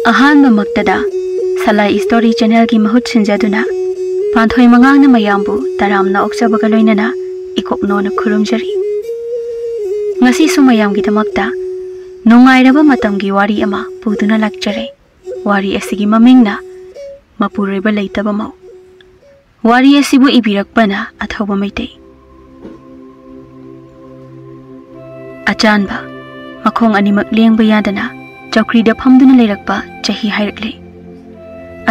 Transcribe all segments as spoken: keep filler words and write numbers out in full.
ꯑꯍꯥꯟꯕꯃꯛꯇꯗ ꯁꯂꯥꯏ story ꯆꯦꯅꯦꯜꯒꯤ ꯃꯍꯨꯠ ꯁꯤꯟꯖꯗꯨꯅ ꯄꯥꯟꯊꯣꯏ ꯃꯉꯥꯡꯅ ꯃꯌꯥꯝꯕꯨ ꯇꯔꯥꯝꯅ ꯑꯣꯛꯆꯕꯒ ꯂꯣꯏꯅꯅ ꯏꯀꯣꯛꯅꯣꯅ ꯈꯨꯔꯨꯝꯖꯔꯤ꯫ ꯉꯁꯤꯁꯨ ꯃꯌꯥꯝꯒꯤꯗꯃꯛꯇ ꯅꯨꯡꯉꯥꯏꯔꯕ ꯃꯇꯝꯒꯤ ꯋꯥꯔꯤ ꯑꯃ ꯄꯨꯗꯨꯅ ꯂꯥꯛꯆꯔꯦ꯫ ꯋꯥꯔꯤ ꯑꯁꯤꯒꯤ ꯃꯃꯤꯡꯅ ꯃꯄꯨꯔꯣꯏꯕ ꯂꯩꯇꯕ ꯃꯧ꯫ ꯋꯥꯔꯤ ꯑꯁꯤꯕꯨ ꯏꯕꯤꯔꯛꯄꯅ ꯑꯊꯧꯕ ꯃꯩꯇꯩ꯫ ꯑꯆꯥꯟꯕ, ꯃꯈꯣꯡ ꯑꯅꯤꯃꯛ ꯂꯦꯡꯕ ꯌꯥꯗꯅ ꯆꯧꯀ꯭ꯔꯤꯗ ꯐꯝꯗꯨꯅ ꯂꯩꯔꯛꯄ ꯆꯍꯤ ꯍꯥꯏꯔꯛꯂꯦ꯫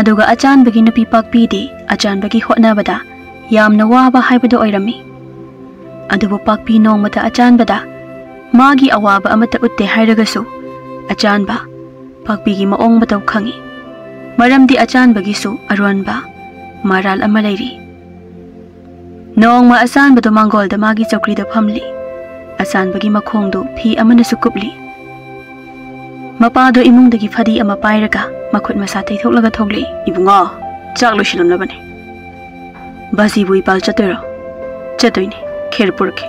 ꯑꯗꯨꯒ ꯑꯆꯥꯟꯕꯒꯤ ꯅꯨꯄꯤ ꯄꯥꯛꯄꯤꯗꯤ ꯑꯆꯥꯟꯕꯒꯤ ꯍꯣꯠꯅꯕꯗ ꯌꯥꯝꯅ ꯋꯥꯕ ꯍꯥꯏꯕꯗꯨ ꯑꯣꯏꯔꯝꯃꯤ꯫ ꯑꯗꯨꯕꯨ ꯄꯥꯛꯄꯤ ꯅꯣꯡꯃꯇ ꯑꯆꯥꯟꯕꯗ ꯃꯥꯒꯤ ꯑꯋꯥꯕ ꯑꯃꯠꯇ ꯎꯠꯇꯦ ꯍꯥꯏꯔꯒꯁꯨ, ꯑꯆꯥꯟꯕ ꯄꯥꯛꯄꯤꯒꯤ ꯃꯑꯣꯡ ꯃꯇꯧ ꯈꯪꯏ꯫ ꯃꯔꯝꯗꯤ ꯑꯆꯥꯟꯕꯒꯤꯁꯨ ꯑꯔꯣꯟꯕ ꯃꯔꯥꯜ ꯑꯃ ꯂꯩꯔꯤ꯫ ꯅꯣꯡꯃ ꯑꯆꯥꯟꯕꯗꯨ ꯃꯥꯡꯒꯣꯜꯗ ꯃꯥꯒꯤ ꯆꯧꯀ꯭ꯔꯤꯗ ꯐꯝꯂꯤ꯫ ꯑꯆꯥꯟꯕꯒꯤ ꯃꯈꯣꯡꯗꯨ ꯐꯤ ꯑꯃꯅꯁꯨ ꯀꯨꯞꯂꯤ꯫ ꯃꯄꯥꯗꯨ ꯏꯃꯨꯡꯗꯒꯤ ꯐꯗꯤ ꯑꯃ ꯄꯥꯏꯔꯒ ꯃꯈꯨꯠ ꯃꯁꯥ ꯇꯩꯊꯣꯛꯂꯒ ꯊꯣꯛꯂꯛꯏ꯫ "ꯏꯕꯨꯡꯉꯣ, ꯆꯥꯛ ꯂꯣꯏꯁꯤꯜꯂꯝꯂꯕꯅꯤ꯫ ꯕꯥꯖꯤꯕꯨ ꯏꯄꯥꯜ ꯆꯠꯇꯣꯏꯔꯣ?" "ꯆꯠꯇꯣꯏꯅꯤ, ꯈꯦꯔ ꯄꯨꯔꯛꯀꯦ꯫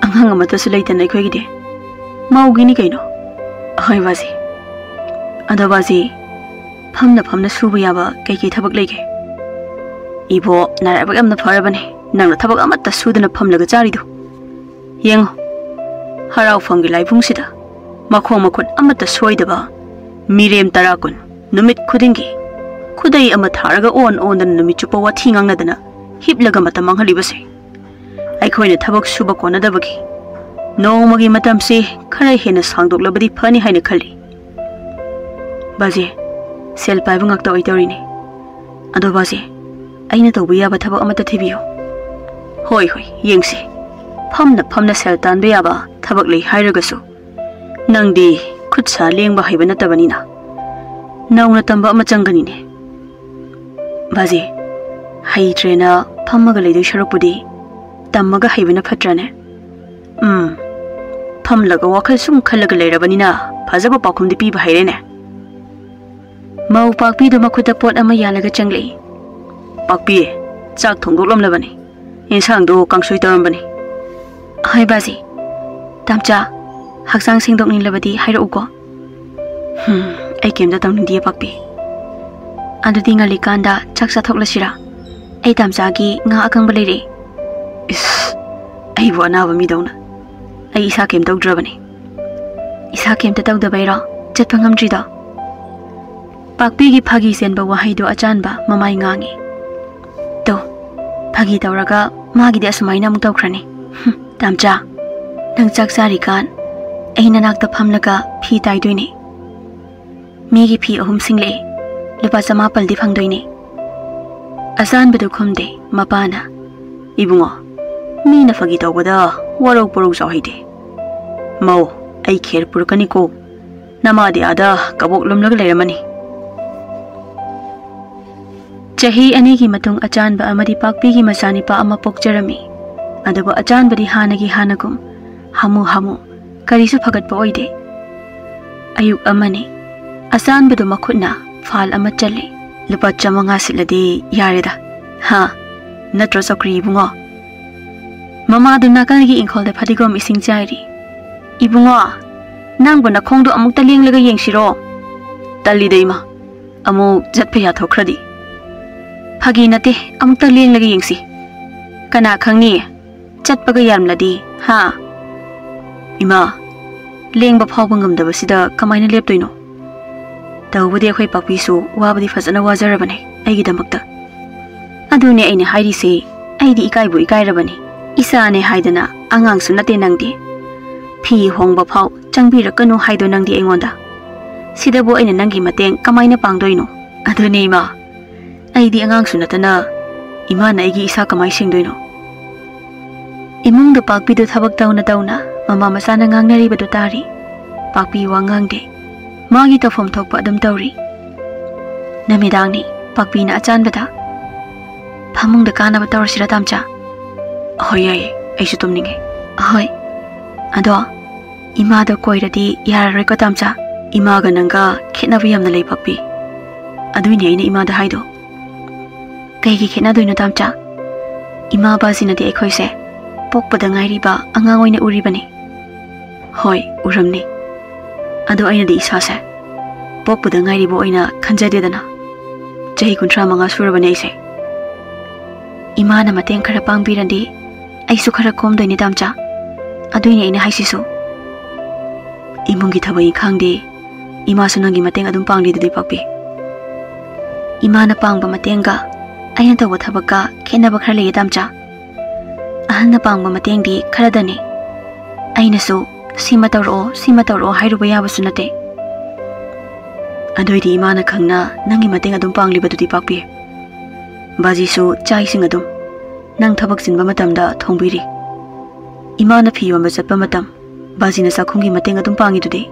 ꯑꯉꯥꯡ ꯑꯃꯠꯇꯁꯨ ꯂꯩꯇꯅ ꯑꯩꯈꯣꯏꯒꯤꯗꯤ꯫ ꯃꯧꯒꯤꯅꯤ ꯀꯩꯅꯣ꯫" "ꯑꯍꯣꯏ ꯕꯥꯖꯤ꯫ ꯑꯗꯣ ꯕꯥꯖꯤ, ꯐꯝꯅ ꯐꯝꯅ ꯁꯨꯕ ꯌꯥꯕ ꯀꯩꯀꯩ ꯊꯕꯛ ꯂꯩꯒꯦ?" "ꯏꯕꯣ, ꯅꯔꯥꯏꯕꯛ ꯌꯥꯝꯅ ꯐꯔꯕꯅꯦ, ꯅꯪꯅ ꯊꯕꯛ ꯑꯃꯠꯇ ꯁꯨꯗꯅ ꯐꯝꯂꯒ ꯆꯥꯔꯤꯗꯣ꯫ ꯌꯦꯡꯉꯣ, ꯍꯔꯥꯎꯐꯝꯒꯤ ꯂꯥꯏꯕꯨꯡꯁꯤꯗ ꯃꯈꯣꯡ ꯃꯈꯨꯠ ꯑꯃꯠꯇ ꯁꯣꯏꯗꯕ ꯃꯤꯔꯦꯝ ꯇꯔꯥ ꯀꯨꯟ ꯅꯨꯃꯤꯠ ꯈꯨꯗꯤꯡꯒꯤ ꯈꯨꯗꯩ ꯑꯃ ꯊꯥꯔꯒ ꯑꯣꯟ ꯑꯣꯟꯗꯅ ꯅꯨꯃꯤꯠ ꯆꯨꯞꯄ ꯋꯥꯊꯤ ꯉꯥꯡꯅꯗꯅ ꯍꯤꯞꯂꯒ ꯃꯇꯝ ꯃꯥꯡꯍꯜꯂꯤꯕꯁꯦ꯫ ꯑꯩꯈꯣꯏꯅ ꯊꯕꯛ ꯁꯨꯕ ꯀꯣꯟꯅꯗꯕꯒꯤ ꯅꯣꯡꯃꯒꯤ ꯃꯇꯝꯁꯤ ꯈꯔ ꯍꯦꯟꯅ ꯁꯥꯡꯗꯣꯛꯂꯕꯗꯤ ꯐꯅꯤ ꯍꯥꯏꯅ ꯈꯜꯂꯤ꯫" "ꯕꯥꯖꯤ, ꯁꯦꯜ ꯄꯥꯏꯕ ꯉꯥꯛꯇ ꯑꯣꯏꯗꯧꯔꯤꯅꯦ꯫ ꯑꯗꯣ ꯕꯥꯖꯤ, ꯑꯩꯅ ꯇꯧꯕ ꯌꯥꯕ ꯊꯕꯛ ꯑꯃꯠꯇ ꯊꯤꯕꯤꯌꯨ꯫" "ꯍꯣꯏ, ꯍꯣꯏ, ꯌꯦꯡꯁꯤ꯫ ꯐꯝꯅ ꯐꯝꯅ ꯁꯦꯜ ꯇꯥꯟꯕ ꯌꯥꯕ ꯊꯕꯛ ꯂꯩ ꯍꯥꯏꯔꯒꯁꯨ, ꯅꯪꯗꯤ ꯈꯨꯠ ꯁꯥ ꯂꯦꯡꯕ ꯍꯩꯕ ꯅꯠꯇꯕꯅꯤꯅ, ꯅꯧꯅ ꯇꯝꯕ ꯑꯃ ꯆꯪꯒꯅꯤꯅꯦ꯫" "ꯕꯥꯖꯤ, ꯍꯩꯇ꯭ꯔꯦꯅ ꯐꯝꯃꯒ ꯂꯩꯗꯣꯏ ꯁꯔꯨꯛꯄꯨꯗꯤ ꯇꯝꯃꯒ ꯍꯩꯕꯅ ꯐꯠꯇ꯭ꯔꯅꯦ?" "ꯎꯝ, ꯐꯝꯂꯒ ꯋꯥꯈꯜ ꯁꯨꯝ ꯈꯜꯂꯒ ꯂꯩꯔꯕꯅꯤꯅ ꯐꯖꯕ ꯄꯥꯎꯈꯨꯝꯗꯤ ꯄꯤꯕ ꯍꯩꯔꯦꯅꯦ꯫" ꯃꯧ ꯄꯥꯛꯄꯤꯗꯨ ꯃꯈꯨꯠꯇ ꯄꯣꯠ ꯑꯃ ꯌꯥꯜꯂꯒ ꯆꯪꯂꯛꯏ꯫ "ꯄꯥꯛꯄꯤ, ꯆꯥꯛ ꯊꯣꯡꯗꯣꯛꯂꯝꯂꯕꯅꯤ꯫ ꯌꯦꯟꯁꯥꯡꯗꯣ ꯀꯥꯡꯁꯣꯏ ꯇꯧꯔꯝꯕꯅꯤ꯫" "ꯍꯣꯏ ꯕꯥꯖꯤ꯫ ꯇꯥꯝꯆꯥ, ꯍꯛꯆꯥꯡ ꯁꯦꯡꯗꯣꯛꯅꯤꯡꯂꯕꯗꯤ ꯍꯥꯏꯔꯛꯎꯀꯣ꯫" "ꯍꯨꯝ, ꯑꯩ ꯀꯩꯝꯇ ꯇꯧꯅꯤꯡꯗꯤꯌꯦ ꯄꯥꯛꯄꯤ꯫ ꯑꯗꯨꯗꯤ ꯉꯜꯂꯤꯀꯥꯟꯗ ꯆꯥꯛ ꯆꯥꯊꯣꯛꯂꯁꯤꯔꯥ? ꯑꯩ ꯇꯥꯝꯆꯥꯒꯤ ꯉꯥ ꯑꯀꯪꯕ ꯂꯩꯔꯦ꯫ ꯏꯁ, ꯑꯩꯕꯨ ꯑꯅꯥꯕ ꯃꯤꯗꯧꯅ꯫ ꯑꯩ ꯏꯁꯥ ꯀꯩꯝ ꯇꯧꯗ꯭ꯔꯕꯅꯤ꯫ ꯏꯁꯥ ꯀꯩꯝꯇ ꯇꯧꯗꯕꯩꯔꯣ ꯆꯠꯄ ꯉꯝꯗ꯭ꯔꯤꯗꯣ? ꯄꯥꯛꯄꯤꯒꯤ ꯐꯥꯒꯤ ꯆꯦꯟꯕ ꯋꯥꯍꯩꯗꯣ ꯑꯆꯥꯟꯕ ꯃꯃꯥꯏ ꯉꯥꯡꯉꯤ꯫ ꯇꯣ, ꯐꯥꯒꯤ ꯇꯧꯔꯒ ꯃꯥꯒꯤꯗꯤ ꯑꯁꯨꯃꯥꯏꯅ ꯑꯃꯨꯛ ꯇꯧꯈ꯭ꯔꯅꯤ꯫ ꯍꯨꯝ, ꯇꯥꯝꯆꯥ, ꯅꯪ ꯆꯥꯛ ꯆꯥꯔꯤꯀꯥꯟ ꯑꯩ ꯅꯅꯥꯛꯇ ꯐꯝꯂꯒ ꯐꯤ ꯇꯥꯏꯗꯣꯏꯅꯦ꯫ ꯃꯤꯒꯤ ꯐꯤ ꯑꯍꯨꯝ ꯁꯤꯡꯂꯛꯑꯦ꯫ ꯂꯨꯄꯥ ꯆꯃꯥꯄꯜꯗꯤ ꯐꯪꯗꯣꯏꯅꯦ꯫ ꯑꯆꯥꯟꯕꯗꯨ ꯈꯨꯝꯗꯦ꯫ ꯃꯄꯥꯅ, "ꯏꯕꯨꯡꯉꯣ, ꯃꯤꯅ ꯐꯥꯒꯤ ꯇꯧꯕꯗ ꯋꯥꯔꯧ ꯄꯨꯔꯧ ꯆꯥꯎ ꯍꯩꯗꯦ꯫ ꯃꯧ, ꯑꯩ ꯈꯦꯔ ꯄꯨꯔꯛꯀꯅꯤꯀꯣ꯫ ꯅꯃꯥꯗꯤ ꯑꯥꯗ ꯀꯕꯣꯛ ꯂꯨꯝꯂꯒ ꯂꯩꯔꯝꯃꯅꯤ꯫" ꯆꯍꯤ ꯑꯅꯤꯒꯤ ꯃꯇꯨꯡ ꯑꯆꯥꯟꯕ ꯑꯃꯗꯤ ꯄꯥꯛꯄꯤꯒꯤ ꯃꯆꯥꯅꯤꯄꯥ ꯑꯃ ꯄꯣꯛꯆꯔꯝꯃꯤ꯫ ꯑꯗꯨꯕꯨ ꯑꯆꯥꯟꯕꯗꯤ ꯍꯥꯟꯅꯒꯤ ꯍꯥꯟꯅꯒꯨꯝ ꯍꯥꯃꯨ ꯍꯥꯃꯨ, ꯀꯔꯤꯁꯨ ꯐꯒꯠꯄ ꯑꯣꯏꯗꯦ꯫ ꯑꯌꯨꯛ ꯑꯃꯅꯤ꯫ ꯑꯆꯥꯟꯕꯗꯨ ꯃꯈꯨꯠꯅ ꯐꯥꯜ ꯑꯃ ꯆꯜꯂꯤ꯫ "ꯂꯨꯄꯥ ꯆꯥꯃꯉꯥ ꯁꯤꯠꯂꯗꯤ ꯌꯥꯔꯦꯗ꯫ ꯍꯥ? ꯅꯠꯇ꯭ꯔꯣ ꯆꯧꯀ꯭ꯔꯤ ꯏꯕꯨꯡꯉꯣ?" ꯃꯃꯥꯗꯨ ꯅꯥꯀꯜꯒꯤ ꯏꯪꯈꯣꯜꯗ ꯐꯗꯤꯒꯣꯝ ꯏꯁꯤꯡ ꯆꯥꯏꯔꯤ꯫ "ꯏꯕꯨꯡꯉꯣ, ꯅꯪꯕꯨ ꯅꯈꯣꯡꯗꯣ ꯑꯃꯨꯛꯇ ꯂꯦꯡꯂꯒ ꯌꯦꯡꯁꯤꯔꯣ?" "ꯇꯜꯂꯤꯗ ꯏꯃꯥ, ꯑꯃꯨꯛ ꯆꯠꯄ ꯌꯥꯊꯣꯛꯈ꯭ꯔꯗꯤ?" "ꯐꯥꯒꯤ ꯅꯠꯇꯦ, ꯑꯃꯨꯛꯇ ꯂꯦꯡꯂꯒ ꯌꯦꯡꯁꯤ꯫ ꯀꯅꯥ ꯈꯪꯅꯤ, ꯆꯠꯄꯒ ꯌꯥꯔꯝꯂꯗꯤ, ꯍꯥ?" "ꯏꯃꯥ, ꯂꯦꯡꯕ ꯐꯥꯎꯕ ꯉꯝꯗꯕꯁꯤꯗ ꯀꯃꯥꯏꯅ ꯂꯦꯞꯇꯣꯏꯅꯣ? ꯇꯧꯕꯗꯤ ꯑꯩꯈꯣꯏ ꯄꯥꯛꯄꯤꯁꯨ ꯋꯥꯕꯗꯤ ꯐꯖꯅ ꯋꯥꯖꯔꯕꯅꯦ ꯑꯩꯒꯤꯗꯃꯛꯇ꯫ ꯑꯗꯨꯅꯦ ꯑꯩꯅ ꯍꯥꯏꯔꯤꯁꯦ, ꯑꯩꯗꯤ ꯏꯀꯥꯏꯕꯨ ꯏꯀꯥꯏꯔꯕꯅꯦ꯫ ꯏꯆꯥꯅꯦ ꯍꯥꯏꯗꯅ ꯑꯉꯥꯡꯁꯨ ꯅꯠꯇꯦ ꯅꯪꯗꯤ꯫ ꯐꯤ ꯍꯣꯡꯕ ꯐꯥꯎ ꯆꯪꯕꯤꯔꯛꯀꯅꯨ ꯍꯥꯏꯗꯣ ꯅꯪꯗꯤ ꯑꯩꯉꯣꯟꯗ꯫ ꯁꯤꯗꯕꯨ ꯑꯩꯅ ꯅꯪꯒꯤ ꯃꯇꯦꯡ ꯀꯃꯥꯏꯅ ꯄꯥꯡꯗꯣꯏꯅꯣ?" "ꯑꯗꯨꯅꯦ ꯏꯃꯥ, ꯑꯩꯗꯤ ꯑꯉꯥꯡꯁꯨ ꯅꯠꯇꯅ ꯏꯃꯥꯅ ꯑꯩꯒꯤ ꯏꯁꯥ ꯀꯃꯥꯏ ꯁꯦꯡꯗꯣꯏꯅꯣ?" ꯏꯃꯨꯡꯗ ꯄꯥꯛꯄꯤꯗꯨ ꯊꯕꯛ ꯇꯧꯅ ꯇꯧꯅ ꯃꯃꯥ ꯃꯆꯥꯅ ꯉꯥꯡꯅꯔꯤꯕꯗꯨ ꯇꯥꯔꯤ꯫ ꯄꯥꯛꯄꯤ ꯋꯥ ꯉꯥꯡꯗꯦ꯫ ꯃꯥꯒꯤ ꯇꯧꯐꯝ ꯊꯣꯛꯄ ꯑꯗꯨꯝ ꯇꯧꯔꯤ꯫ ꯅꯨꯃꯤꯗꯥꯡꯅꯤ꯫ ꯄꯥꯛꯄꯤꯅ ꯑꯆꯥꯟꯕꯗ, "ꯐꯃꯨꯡꯗ ꯀꯥꯅꯕ ꯇꯧꯔꯁꯤꯔ, ꯇꯥꯝꯆꯥ?" "ꯍꯣꯏ, ꯌꯥꯏꯌꯦ, ꯑꯩꯁꯨ ꯇꯨꯝꯅꯤꯡꯉꯦ꯫" "ꯍꯣꯏ꯫ ꯑꯗꯣ ꯏꯃꯥꯗꯣ ꯀꯣꯏꯔꯗꯤ ꯌꯥꯔꯔꯣꯏꯀꯣ, ꯇꯥꯝꯆꯥ? ꯏꯃꯥꯒ ꯅꯪꯒ ꯈꯦꯠꯅꯕ ꯌꯥꯝꯅ ꯂꯩ, ꯄꯥꯛꯄꯤ꯫ ꯑꯗꯨꯏꯅꯦ ꯑꯩꯅ ꯏꯃꯥꯗ ꯍꯥꯏꯗꯣ꯫" "ꯀꯩꯒꯤ ꯈꯦꯠꯅꯗꯣꯏꯅꯣ, ꯇꯥꯝꯆꯥ? ꯏꯃꯥ ꯕꯥꯖꯤꯅꯗꯤ ꯑꯩꯈꯣꯏꯁꯦ ꯄꯣꯛꯄꯗ ꯉꯥꯏꯔꯤꯕ ꯑꯉꯥꯡ ꯑꯣꯏꯅ ꯎꯔꯤꯕꯅꯤ꯫" "ꯍꯣꯏ, ꯎꯔꯝꯅꯤ꯫ ꯑꯗꯣ ꯑꯩꯅꯗꯤ ꯏꯁꯥꯁꯦ ꯄꯣꯛꯄꯗ ꯉꯥꯏꯔꯤꯕ ꯑꯣꯏꯅ ꯈꯟꯖꯗꯦꯗꯅ꯫ ꯆꯍꯤ ꯀꯨꯟꯊ꯭ꯔꯥ ꯃꯉꯥ ꯁꯨꯔꯕꯅꯦ ꯑꯩꯁꯦ꯫ ꯏꯃꯥꯅ ꯃꯇꯦꯡ ꯈꯔ ꯄꯥꯡꯕꯤꯔꯗꯤ ꯑꯩꯁꯨ ꯈꯔ ꯀꯣꯝꯗꯣꯏꯅꯦ ꯇꯥꯝꯆꯥ꯫ ꯑꯗꯨꯏꯅꯦ ꯑꯩꯅ ꯍꯥꯏꯁꯤꯁꯨ꯫ ꯏꯃꯨꯡꯒꯤ ꯊꯕꯛ ꯏꯪꯈꯥꯡꯗꯤ ꯏꯃꯥꯁꯨ ꯅꯪꯒꯤ ꯃꯇꯦꯡ ꯑꯗꯨꯝ ꯄꯥꯡꯂꯤꯗꯨꯗꯤ ꯄꯥꯛꯄꯤ꯫ ꯏꯃꯥꯅ ꯄꯥꯡꯕ ꯃꯇꯦꯡꯒ ꯑꯩꯅ ꯇꯧꯕ ꯊꯕꯛꯀ ꯈꯦꯠꯅꯕ ꯈꯔ ꯂꯩꯌꯦ ꯇꯥꯝꯆꯥ꯫ ꯑꯍꯜꯅ ꯄꯥꯡꯕ ꯃꯇꯦꯡꯗꯤ ꯈꯔꯗꯅꯦ꯫ ꯑꯩꯅꯁꯨ "ꯁꯤꯃ ꯇꯧꯔꯛꯑꯣ, ꯁꯤꯃ ꯇꯧꯔꯛꯑꯣ" ꯍꯥꯏꯔꯨꯕ ꯌꯥꯕꯁꯨ ꯅꯠꯇꯦ꯫ ꯑꯗꯨꯏꯗꯤ ꯏꯃꯥꯅ ꯈꯪꯅ ꯅꯪꯒꯤ ꯃꯇꯦꯡ ꯑꯗꯨꯝ ꯄꯥꯡꯂꯤꯕꯗꯨꯗꯤ ꯄꯥꯛꯄꯤ꯫ ꯕꯥꯖꯤꯁꯨ ꯆꯥꯛ ꯏꯁꯤꯡ ꯑꯗꯨꯝ ꯅꯪ ꯊꯕꯛ ꯆꯤꯟꯕ ꯃꯇꯝꯗ ꯊꯣꯡꯕꯤꯔꯤ꯫ ꯏꯃꯥꯅ ꯐꯤ ꯌꯣꯟꯕ ꯆꯠꯄ ꯃꯇꯝ ꯕꯥꯖꯤꯅ ꯆꯥꯛꯈꯨꯝꯒꯤ ꯃꯇꯦꯡ ꯑꯗꯨꯝ ꯄꯥꯡꯉꯤꯗꯨꯗꯤ꯫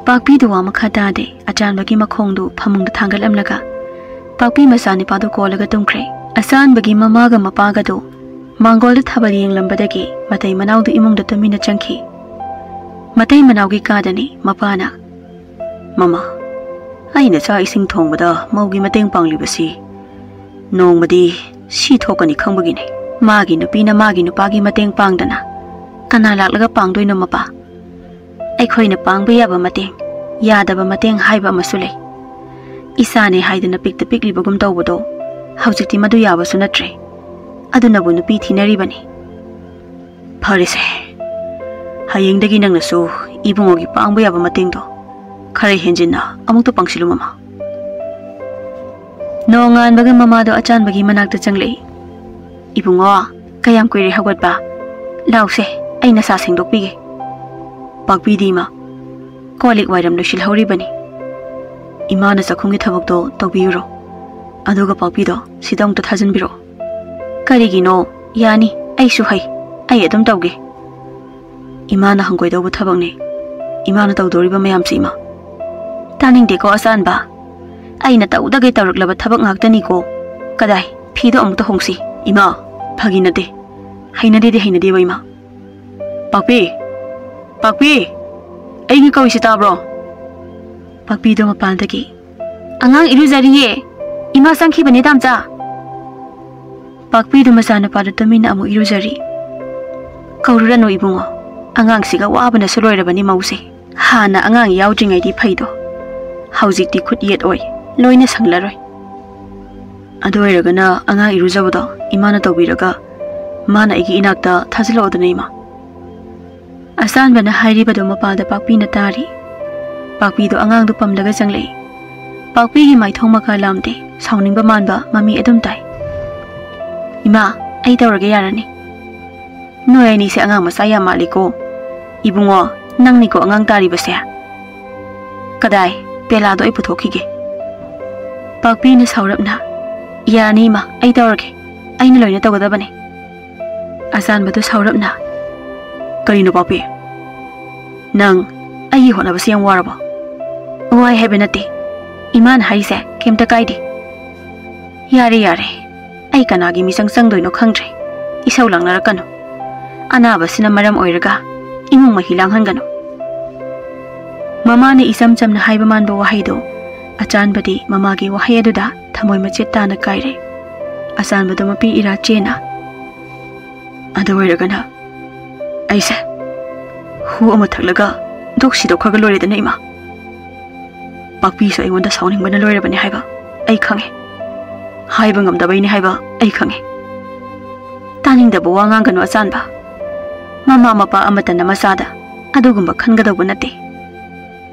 ꯄꯥꯛꯄꯤꯗꯨ ꯋꯥ ꯃꯈꯥ ꯇꯥꯗꯦ꯫ ꯑꯆꯥꯟꯕꯒꯤ ꯃꯈꯣꯡꯗꯨ ꯐꯃꯨꯡꯗ ꯊꯥꯡꯒꯠꯂꯝꯂꯒ ꯄꯥꯛꯄꯤ ꯃꯆꯥꯅꯤꯄꯥꯗꯨ ꯀꯣꯜꯂꯒ ꯇꯨꯝꯈ꯭ꯔꯦ꯫ ꯑꯆꯥꯟꯕꯒꯤ ꯃꯃꯥꯒ ꯃꯄꯥꯒꯗꯨ ꯃꯥꯡꯒꯣꯜꯗ ꯊꯥꯕꯜ ꯌꯦꯡꯂꯝꯕꯗꯒꯤ ꯃꯇꯩ ꯃꯅꯥꯎꯗꯨ ꯏꯃꯨꯡꯗ ꯇꯨꯃꯤꯟꯅ ꯆꯪꯈꯤ꯫ ꯃꯇꯩ ꯃꯅꯥꯎꯒꯤ ꯀꯥꯗꯅꯤ ꯃꯄꯥꯅ, "ꯃꯃꯥ, ꯑꯩꯅ ꯆꯥꯛ ꯏꯁꯤꯡ ꯊꯣꯡꯕꯗ ꯃꯧꯒꯤ ꯃꯇꯦꯡ ꯄꯥꯡꯂꯤꯕꯁꯤ ꯅꯣꯡꯃꯗꯤ ꯁꯤ ꯊꯣꯛꯀꯅꯤ ꯈꯪꯕꯒꯤꯅꯤ꯫ ꯃꯥꯒꯤ ꯅꯨꯄꯤꯅ ꯃꯥꯒꯤ ꯅꯨꯄꯥꯒꯤ ꯃꯇꯦꯡ ꯄꯥꯡꯗꯅ ꯀꯅꯥ ꯂꯥꯛꯂꯒ ꯄꯥꯡꯗꯣꯏꯅꯣ ꯃꯄꯥ? ꯑꯩꯈꯣꯏꯅ ꯄꯥꯡꯕ ꯌꯥꯕ ꯃꯇꯦꯡ, ꯌꯥꯗꯕ ꯃꯇꯦꯡ ꯍꯥꯏꯕ ꯑꯃꯁꯨ ꯂꯩ꯫ ꯏꯆꯥꯅꯦ ꯍꯥꯏꯗꯅ ꯄꯤꯛꯇ ꯄꯤꯛꯂꯤꯕꯒꯨꯝ ꯇꯧꯕꯗꯣ ꯍꯧꯖꯤꯛꯇꯤ ꯃꯗꯨ ꯌꯥꯕꯁꯨ ꯅꯠꯇ꯭ꯔꯦ꯫ ꯑꯗꯨꯅꯕꯨ ꯅꯨꯄꯤ ꯊꯤꯅꯔꯤꯕꯅꯤ꯫ ꯐꯔꯦꯁꯦ, ꯍꯌꯦꯡꯗꯒꯤ ꯅꯪꯅꯁꯨ ꯏꯕꯨꯡꯉꯣꯒꯤ ꯄꯥꯡꯕ ꯌꯥꯕ ꯃꯇꯦꯡꯗꯣ ꯈꯔ ꯍꯦꯟꯖꯤꯟꯅ ꯑꯃꯨꯛꯇ ꯄꯥꯡꯁꯤꯜꯂꯨ ꯃꯃꯥ꯫" ꯅꯣꯡꯉꯥꯟꯕꯒ ꯃꯃꯥꯗꯣ ꯑꯆꯥꯟꯕꯒꯤ ꯃꯅꯥꯛꯇ ꯆꯪꯂꯛꯏ꯫ "ꯏꯕꯨꯡꯉꯣ, ꯀꯌꯥꯝ ꯀꯨꯏꯔꯦ ꯍꯧꯒꯠꯄ? ꯂꯥꯎꯁꯦ, ꯑꯩ ꯅꯁꯥ ꯁꯦꯡꯗꯣꯛꯄꯤꯒꯦ꯫" "ꯄꯥꯛꯄꯤꯗꯤ ꯏꯃꯥ, ꯀꯣꯜ ꯂꯤꯛ ꯋꯥꯏꯔꯝ ꯂꯣꯏꯁꯤꯜꯍꯧꯔꯤꯕꯅꯤ꯫ ꯏꯃꯥꯅ ꯆꯥꯛꯈꯨꯝꯒꯤ ꯊꯕꯛꯇꯣ ꯇꯧꯕꯤꯌꯨꯔꯣ? ꯑꯗꯨꯒ ꯄꯥꯛꯄꯤꯗꯣ ꯁꯤꯗ ꯑꯃꯨꯛꯇ ꯊꯥꯖꯤꯟꯕꯤꯔꯛꯑꯣ꯫" "ꯀꯔꯤꯒꯤꯅꯣ? ꯌꯥꯅꯤ, ꯑꯩꯁꯨ ꯍꯩ꯫ ꯑꯩ ꯑꯗꯨꯝ ꯇꯧꯒꯦ꯫" "ꯏꯃꯥꯅ ꯍꯪꯒꯣꯏꯗꯧꯕ ꯊꯕꯛꯅꯦ ꯏꯃꯥꯅ ꯇꯧꯗꯣꯔꯤꯕ ꯃꯌꯥꯝꯁꯤ ꯏꯃꯥ꯫" "ꯇꯥꯅꯤꯡꯗꯦꯀꯣ ꯑꯆꯥꯟꯕ, ꯑꯩꯅ ꯇꯧꯗꯒꯦ ꯇꯧꯔꯛꯂꯕ ꯊꯕꯛ ꯉꯥꯛꯇꯅꯤꯀꯣ꯫ ꯀꯗꯥꯏ, ꯐꯤꯗꯣ ꯑꯃꯨꯛꯇ ꯍꯣꯡꯁꯤ꯫" "ꯏꯃꯥ, ꯐꯥꯒꯤ ꯅꯠꯇꯦ꯫ ꯍꯩꯅꯗꯦꯗꯤ ꯍꯩꯅꯗꯦꯕ ꯏꯃꯥ꯫" "ꯄꯥꯛꯄꯤ! ꯄꯥꯛꯄꯤ! ꯑꯩꯒꯤ ꯀꯧꯏꯁꯤ ꯇꯥꯕ꯭ꯔꯣ?" ꯄꯥꯛꯄꯤꯗꯣ ꯃꯄꯥꯟꯗꯒꯤ, "ꯑꯉꯥꯡ ꯏꯔꯨꯖꯔꯤꯌꯦ꯫ ꯏꯃꯥ ꯆꯪꯈꯤꯕꯅꯦ ꯇꯥꯝꯆꯥ꯫" ꯄꯥꯛꯄꯤꯗꯨ ꯃꯆꯥꯅꯨꯄꯥꯗꯨ ꯇꯨꯃꯤꯟꯅ ꯑꯃꯨꯛ ꯏꯔꯨꯖꯔꯤ꯫ "ꯀꯧꯔꯨꯔꯅꯨ ꯏꯕꯨꯡꯉꯣ, ꯑꯉꯥꯡꯁꯤꯒ ꯋꯥꯕꯅꯁꯨ ꯂꯣꯏꯔꯕꯅꯤ ꯃꯧꯁꯦ꯫ ꯍꯥꯟꯅ ꯑꯉꯥꯡ ꯌꯥꯎꯗ꯭ꯔꯤꯉꯩꯗꯤ ꯐꯩꯗꯣ, ꯍꯧꯖꯤꯛꯇꯤ ꯈꯨꯠ ꯌꯦꯠ ꯑꯣꯏ, ꯂꯣꯏꯅ ꯁꯪꯂꯔꯣꯏ꯫ ꯑꯗꯨ ꯑꯣꯏꯔꯒꯅ ꯑꯉꯥꯡ ꯏꯔꯨꯖꯕꯗꯣ ꯏꯃꯥꯅ ꯇꯧꯕꯤꯔꯒ ꯃꯥꯅ ꯑꯩꯒꯤ ꯏꯅꯥꯛꯇ ꯊꯥꯖꯤꯜꯂꯛꯑꯣꯗꯅ, ꯏꯃꯥ꯫ ꯑꯆꯥꯟꯕꯅ ꯍꯥꯏꯔꯤꯕꯗꯨ ꯃꯄꯥꯗ ꯄꯥꯛꯄꯤꯅ ꯇꯥꯔꯤ꯫ ꯄꯥꯛꯄꯤꯗꯣ ꯑꯉꯥꯡꯗꯨ ꯄꯝꯂꯒ ꯆꯪꯂꯛꯏ꯫ ꯄꯥꯛꯄꯤꯒꯤ ꯃꯥꯏꯊꯣꯡ ꯃꯀꯥ ꯂꯥꯝꯗꯦ, ꯁꯥꯎꯅꯤꯡꯕ ꯃꯥꯟꯕ ꯃꯃꯤ ꯑꯗꯨꯝ ꯇꯥꯏ꯫ "ꯏꯃꯥ, ꯑꯩ ꯇꯧꯔꯒꯦ, ꯌꯥꯔꯅꯤ꯫ ꯅꯣꯏ ꯑꯅꯤꯁꯦ ꯑꯉꯥꯡ ꯃꯆꯥ ꯌꯥꯝ ꯃꯥꯜꯂꯤꯀꯣ꯫ ꯏꯕꯨꯡꯉꯣ, ꯅꯪꯅꯤꯀꯣ ꯑꯉꯥꯡ ꯇꯥꯔꯤꯕꯁꯦ꯫ ꯀꯗꯥꯏ, ꯄꯦꯂꯥꯗꯣ ꯑꯩ ꯄꯨꯊꯣꯛꯈꯤꯒꯦ꯫" ꯄꯥꯛꯄꯤꯅ ꯁꯥꯎꯔꯞꯅ, "ꯌꯥꯔꯅꯤ ꯏꯃꯥ, ꯑꯩ ꯇꯧꯔꯒꯦ꯫ ꯑꯩꯅ ꯂꯣꯏꯅ ꯇꯧꯒꯗꯕꯅꯦ꯫" ꯑꯆꯥꯟꯕꯗꯨ ꯁꯥꯎꯔꯞꯅ, "ꯀꯔꯤꯅꯣ ꯄꯥꯛꯄꯤ? ꯅꯪ ꯑꯩꯒꯤ ꯍꯣꯠꯅꯕꯁꯦ ꯌꯥꯝ ꯋꯥꯔꯕꯣ?" "ꯋꯥꯏ ꯍꯥꯏꯕ ꯅꯠꯇꯦ꯫ ꯏꯃꯥꯅ ꯍꯥꯏꯔꯤꯁꯦ ꯀꯩꯝꯇ ꯀꯥꯏꯗꯦ꯫" "ꯌꯥꯔꯦ, ꯌꯥꯔꯦ꯫ ꯑꯩ ꯀꯅꯥꯒꯤ ꯃꯤꯆꯪ ꯆꯪꯗꯣꯏꯅꯣ ꯈꯪꯗ꯭ꯔꯦ꯫ ꯏꯁꯧ ꯂꯥꯡꯅꯔꯛꯀꯅꯨ꯫ ꯑꯅꯥꯕꯁꯤꯅ ꯃꯔꯝ ꯑꯣꯏꯔꯒ ꯏꯃꯨꯡ ꯃꯍꯤ ꯂꯥꯡꯍꯟꯒꯅꯨ꯫" ꯃꯃꯥꯅ ꯏꯆꯝ ꯆꯝꯅ ꯍꯥꯏꯕ ꯃꯥꯟꯕ ꯋꯥꯍꯩꯗꯣ ꯑꯆꯥꯟꯕꯗꯤ ꯃꯃꯥꯒꯤ ꯋꯥꯍꯩ ꯑꯗꯨꯗ ꯊꯃꯣꯏ ꯃꯆꯦꯠ ꯇꯥꯅ ꯀꯥꯏꯔꯦ꯫ ꯑꯆꯥꯟꯕꯗꯣ ꯃꯄꯤ ꯏꯔꯥ ꯆꯦꯅ, "ꯑꯗꯨ ꯑꯣꯏꯔꯒꯅ ꯑꯩꯁꯦ ꯍꯨ ꯑꯃ ꯊꯛꯂꯒ ꯗꯣꯛ ꯁꯤꯗꯣꯛꯈ꯭ꯔꯒ ꯂꯣꯏꯔꯦꯗꯅ, ꯏꯃꯥ꯫ ꯄꯥꯛꯄꯤꯁꯨ ꯑꯩꯉꯣꯟꯗ ꯁꯥꯎꯅꯤꯡꯕꯅ ꯂꯣꯏꯔꯕꯅꯤ ꯍꯥꯏꯕ ꯑꯩ ꯈꯪꯉꯦ꯫ ꯍꯥꯏꯕ ꯉꯝꯗꯕꯩꯅꯤ ꯍꯥꯏꯕ ꯑꯩ ꯈꯪꯉꯦ꯫" "ꯇꯥꯅꯤꯡꯗꯕ ꯋꯥ ꯉꯥꯡꯒꯅꯨ ꯑꯆꯥꯟꯕ꯫ ꯃꯃꯥ ꯃꯄꯥ ꯑꯃꯠꯇꯅ ꯃꯆꯥꯗ ꯑꯗꯨꯒꯨꯝꯕ ꯈꯟꯒꯗꯧꯕ ꯅꯠꯇꯦ꯫"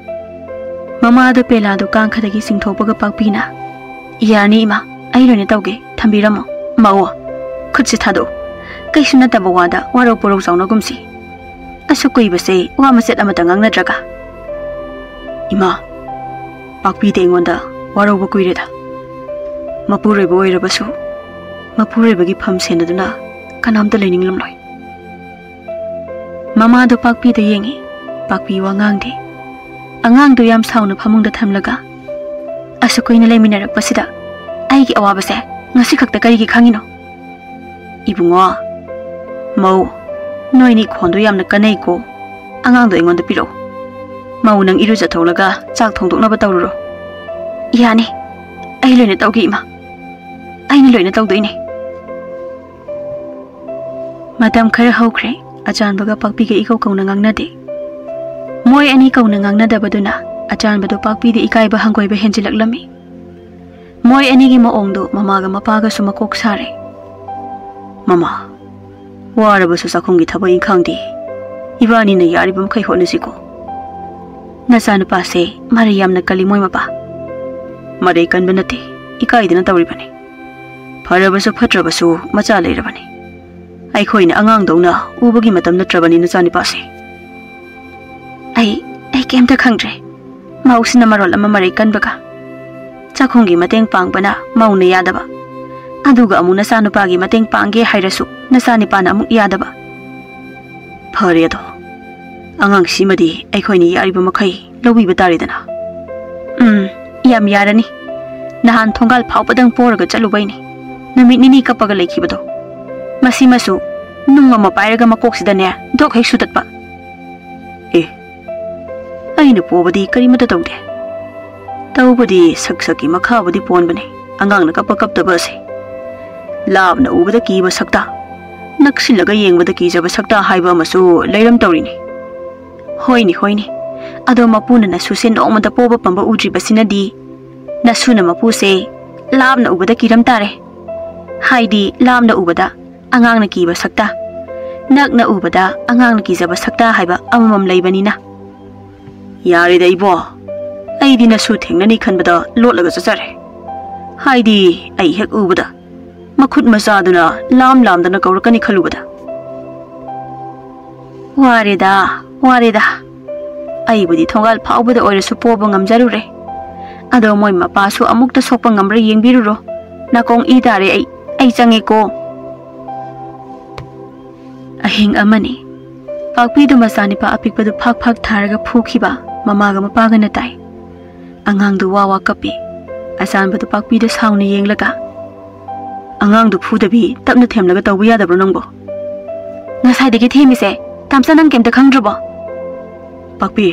ꯃꯃꯥꯗꯣ ꯄꯦꯂꯥꯗꯣ ꯀꯥꯡꯈꯗꯒꯤ ꯆꯤꯡꯊꯣꯛꯄꯒ ꯄꯥꯛꯄꯤꯅ, "ꯌꯥꯔꯅꯤ ꯏꯃꯥ, ꯑꯩ ꯂꯣꯏꯅ ꯇꯧꯒꯦ, ꯊꯝꯕꯤꯔꯝꯃꯣ꯫ ꯃꯧ, ꯈꯨꯠꯁꯦ ꯊꯥꯗꯣꯛꯎ꯫ ꯀꯩꯁꯨ ꯅꯠꯇꯕ ꯋꯥꯗ ꯋꯥꯔꯧ ꯄꯨꯔꯧ ꯆꯥꯎꯅꯒꯨꯝꯁꯤ꯫ ꯑꯁꯨꯛ ꯀꯨꯏꯕꯁꯦ ꯋꯥ ꯃꯆꯦꯠ ꯑꯃꯇ ꯉꯥꯡꯅꯗ꯭ꯔꯒ꯫" "ꯏꯃꯥ, ꯄꯥꯛꯄꯤꯗꯤ ꯑꯩꯉꯣꯟꯗ ꯋꯥꯔꯧꯕ ꯀꯨꯏꯔꯦꯗ꯫ ꯃꯄꯨꯔꯣꯏꯕ ꯑꯣꯏꯔꯕꯁꯨ ꯃꯄꯨꯔꯣꯏꯕꯒꯤ ꯐꯝ ꯁꯦꯟꯅꯗꯨꯅ ꯀꯅꯥꯝꯇ ꯂꯩꯅꯤꯡꯂꯝꯂꯣꯏ꯫" ꯃꯃꯥꯗꯣ ꯄꯥꯛꯄꯤꯗ ꯌꯦꯡꯉꯤ꯫ ꯄꯥꯛꯄꯤ ꯋꯥ ꯉꯥꯡꯗꯦ꯫ ꯑꯉꯥꯡꯗꯣ ꯌꯥꯝ ꯁꯥꯎꯅ ꯐꯃꯨꯡꯗ ꯊꯝꯂꯒ, "ꯑꯁꯨꯛ ꯀꯨꯏꯅ ꯂꯩꯃꯤꯟꯅꯔꯛꯄꯁꯤꯗ ꯑꯩꯒꯤ ꯑꯋꯥꯕꯁꯦ ꯉꯁꯤ ꯈꯛꯇ ꯀꯔꯤꯒꯤ ꯈꯪꯉꯤꯅꯣ?" "ꯏꯕꯨꯡꯉꯣ, ꯃꯧ, ꯅꯣꯏꯅꯤ ꯈꯣꯟꯗꯣ ꯌꯥꯝꯅ ꯀꯟꯅꯩꯀꯣ꯫ ꯑꯉꯥꯡꯗꯣ ꯑꯩꯉꯣꯟꯗ ꯄꯤꯔꯛꯎ꯫ ꯃꯧ, ꯅꯪ ꯏꯔꯨꯖꯊꯣꯛꯂꯒ ꯆꯥꯛ ꯊꯣꯡꯗꯣꯛꯅꯕ ꯇꯧꯔꯨꯔꯣ꯫" "ꯌꯥꯅꯤ, ꯑꯩ ꯂꯣꯏꯅ ꯇꯧꯒꯦ ꯏꯃꯥ꯫ ꯑꯩꯅ ꯂꯣꯏꯅ ꯇꯧꯗꯣꯏꯅꯦ꯫" ꯃꯇꯝ ꯈꯔ ꯍꯧꯈ꯭ꯔꯦ꯫ ꯑꯆꯥꯟꯕꯒ ꯄꯥꯛꯄꯤꯒ ꯏꯀꯧ ꯀꯧꯅ ꯉꯥꯡꯅꯗꯦ꯫ ꯃꯣꯏ ꯑꯅꯤ ꯀꯧꯅ ꯉꯥꯡꯅꯗꯕꯗꯨꯅ ꯑꯆꯥꯟꯕꯗꯨ ꯄꯥꯛꯄꯤꯗ ꯏꯀꯥꯏꯕ ꯍꯪꯒꯣꯏꯕ ꯍꯦꯟꯖꯤꯜꯂꯛꯂꯝꯃꯤ꯫ ꯃꯣꯏ ꯑꯅꯤꯒꯤ ꯃꯑꯣꯡꯗꯨ ꯃꯃꯥꯒ ꯃꯄꯥꯒꯁꯨ ꯃꯀꯣꯛ ꯁꯥꯔꯦ꯫ "ꯃꯃꯥ, ꯋꯥꯔꯕꯁꯨ ꯆꯥꯛꯈꯨꯝꯒꯤ ꯊꯕꯛ ꯏꯪꯈꯥꯡꯗꯤ ꯏꯕꯥꯅꯤꯅ ꯌꯥꯔꯤꯕ ꯃꯈꯩ ꯍꯣꯠꯅꯁꯤꯀꯣ꯫ ꯅꯆꯥꯅꯨꯄꯥꯁꯦ ꯃꯔꯩ ꯌꯥꯝꯅ ꯀꯜꯂꯤ ꯃꯣꯏ ꯃꯄꯥ꯫ ꯃꯔꯩ ꯀꯟꯕ ꯅꯠꯇꯦ, ꯏꯀꯥꯏꯗꯅ ꯇꯧꯔꯤꯕꯅꯤ꯫ ꯐꯔꯕꯁꯨ ꯐꯠꯇ꯭ꯔꯕꯁꯨ ꯃꯆꯥ ꯂꯩꯔꯕꯅꯤ꯫ ꯑꯩꯈꯣꯏꯅ ꯑꯉꯥꯡꯗꯧꯅ ꯎꯕꯒꯤ ꯃꯇꯝ ꯅꯠꯇ꯭ꯔꯕꯅꯤ ꯅꯆꯥꯅꯨꯄꯥꯁꯦ꯫" "ꯑꯩ, ꯑꯩ ꯀꯩꯝꯇ ꯈꯪꯗ꯭ꯔꯦ꯫ ꯃꯧꯁꯤꯅ ꯃꯔꯣꯜ ꯑꯃ ꯃꯔꯩ ꯀꯟꯕꯒ꯫ ꯆꯥꯛꯈꯨꯝꯒꯤ ꯃꯇꯦꯡ ꯄꯥꯡꯕꯅ ꯃꯧꯅ ꯌꯥꯗꯕ꯫ ꯑꯗꯨꯒ ꯑꯃꯨꯛ ꯅꯆꯥꯅꯨꯄꯥꯒꯤ ꯃꯇꯦꯡ ꯄꯥꯡꯒꯦ ꯍꯥꯏꯔꯁꯨ ꯅꯆꯥꯅꯨꯄꯥꯅ ꯑꯃꯨꯛ ꯌꯥꯗꯕ꯫" "ꯐꯔꯦ ꯑꯗꯣ, ꯑꯉꯥꯡꯁꯤꯃꯗꯤ ꯑꯩꯈꯣꯏꯅ ꯌꯥꯔꯤꯕ ꯃꯈꯩ ꯂꯧꯕꯤꯕ ꯇꯥꯔꯦꯗꯅ꯫" "ꯎꯝ, ꯌꯥꯝ ꯌꯥꯔꯅꯤ꯫ ꯅꯍꯥꯟ ꯊꯣꯡꯒꯥꯜ ꯐꯥꯎꯕꯗꯪ ꯄꯣꯔꯒ ꯆꯠꯂꯨꯕꯩꯅꯤ ꯅꯨꯃꯤꯠ ꯅꯤꯅꯤ ꯀꯞꯄꯒ ꯂꯩꯈꯤꯕꯗꯣ꯫ ꯃꯁꯤꯃꯁꯨ ꯅꯨꯡ ꯑꯃ ꯄꯥꯏꯔꯒ ꯃꯀꯣꯛꯁꯤꯗꯅꯦ ꯙꯣꯛ ꯍꯦꯛ ꯁꯨꯇꯠꯄ꯫" "ꯑꯦ, ꯑꯩꯅ ꯄꯣꯕꯗꯤ ꯀꯔꯤꯃꯠꯇ ꯇꯧꯗꯦ꯫ ꯇꯧꯕꯗꯤ ꯁꯛ ꯁꯛꯀꯤ ꯃꯈꯥꯕꯨꯗꯤ ꯄꯣꯟꯕꯅꯤ ꯑꯉꯥꯡꯅ ꯀꯞꯄ ꯀꯞꯇꯕ ꯑꯁꯦ꯫ ꯂꯥꯞꯅ ꯎꯕꯗ ꯀꯤꯕ ꯁꯛꯇ, ꯅꯛꯁꯤꯜꯂꯒ ꯌꯦꯡꯕꯗ ꯀꯤꯖꯕ ꯁꯛꯇ ꯍꯥꯏꯕ ꯑꯃꯁꯨ ꯂꯩꯔꯝ ꯇꯧꯔꯤꯅꯤ꯫" "ꯍꯣꯏꯅꯦ, ꯍꯣꯏꯅꯦ꯫ ꯑꯗꯣ ꯃꯄꯨꯅ ꯅꯁꯨꯁꯦ ꯅꯣꯡꯃꯇ ꯄꯣꯕ ꯄꯝꯕ ꯎꯗ꯭ꯔꯤꯕꯁꯤꯅꯗꯤ ꯅꯁꯨꯅ ꯃꯄꯨꯁꯦ ꯂꯥꯞꯅ ꯎꯕꯗ ꯀꯤꯔꯝ ꯇꯥꯔꯦ꯫ ꯍꯥꯏꯗꯤ ꯂꯥꯞꯅ ꯎꯕꯗ ꯑꯉꯥꯡꯅ ꯀꯤꯕ ꯁꯛꯇ, ꯅꯛꯅ ꯎꯕꯗ ꯑꯉꯥꯡꯅ ꯀꯤꯖꯕ ꯁꯛꯇ ꯍꯥꯏꯕ ꯑꯃꯃꯝ ꯂꯩꯕꯅꯤꯅ꯫" "ꯌꯥꯔꯦꯗ ꯏꯕꯣ, ꯑꯩꯗꯤ ꯅꯁꯨ ꯊꯦꯡꯅꯅꯤ ꯈꯟꯕꯗ ꯂꯣꯠꯂꯒ ꯆꯠꯆꯔꯦ꯫ ꯍꯥꯏꯗꯤ ꯑꯩ ꯍꯦꯛ ꯎꯕꯗ ꯃꯈꯨꯠ ꯃꯆꯥꯗꯨꯅ ꯂꯥꯝ ꯂꯥꯝꯗꯅ ꯀꯧꯔꯛꯀꯅꯤ ꯈꯜꯂꯨꯕꯗ꯫" "ꯋꯥꯔꯦꯗ, ꯋꯥꯔꯦꯗ꯫ ꯑꯩꯕꯨꯗꯤ ꯊꯣꯡꯒꯥꯜ ꯐꯥꯎꯕꯗ ꯑꯣꯏꯔꯁꯨ ꯄꯣꯕ ꯉꯝꯖꯔꯨꯔꯦ꯫ ꯑꯗꯣ ꯃꯣꯏ ꯃꯄꯥꯁꯨ ꯑꯃꯨꯛꯇ ꯁꯣꯛꯄ ꯉꯝꯕ꯭ꯔꯥ ꯌꯦꯡꯕꯤꯔꯨꯔꯣ꯫ ꯅꯥꯀꯣꯡ ꯏ ꯇꯥꯔꯦ ꯑꯩ, ꯑꯩ ꯆꯪꯉꯦꯀꯣ꯫" ꯑꯍꯤꯡ ꯑꯃꯅꯤ꯫ ꯄꯥꯛꯄꯤꯗꯨ ꯃꯆꯥꯅꯤꯄꯥ ꯑꯄꯤꯛꯄꯗꯨ ꯐꯥꯛ ꯐꯥꯛ ꯊꯥꯔꯒ ꯐꯨꯈꯤꯕ ꯃꯃꯥꯒ ꯃꯄꯥꯒꯅ ꯇꯥꯏ꯫ ꯑꯉꯥꯡꯗꯨ ꯋꯥ ꯋꯥ ꯀꯞꯄꯤ꯫ ꯑꯆꯥꯟꯕꯗꯨ ꯄꯥꯛꯄꯤꯗ ꯁꯥꯎꯅ ꯌꯦꯡꯂꯒ, "ꯑꯉꯥꯡꯗꯨ ꯐꯨꯗꯕꯤ ꯇꯞꯅ ꯊꯦꯝꯂꯒ ꯇꯧꯕ ꯌꯥꯗꯕ꯭ꯔꯣ ꯅꯪꯕꯣ?" "ꯉꯁꯥꯏꯗꯒꯤ ꯊꯦꯝꯃꯤꯁꯦ, ꯇꯥꯝꯆꯥ, ꯅꯪ ꯀꯩꯝꯇ ꯈꯪꯗ꯭ꯔꯕꯣ?" "ꯄꯥꯛꯄꯤ,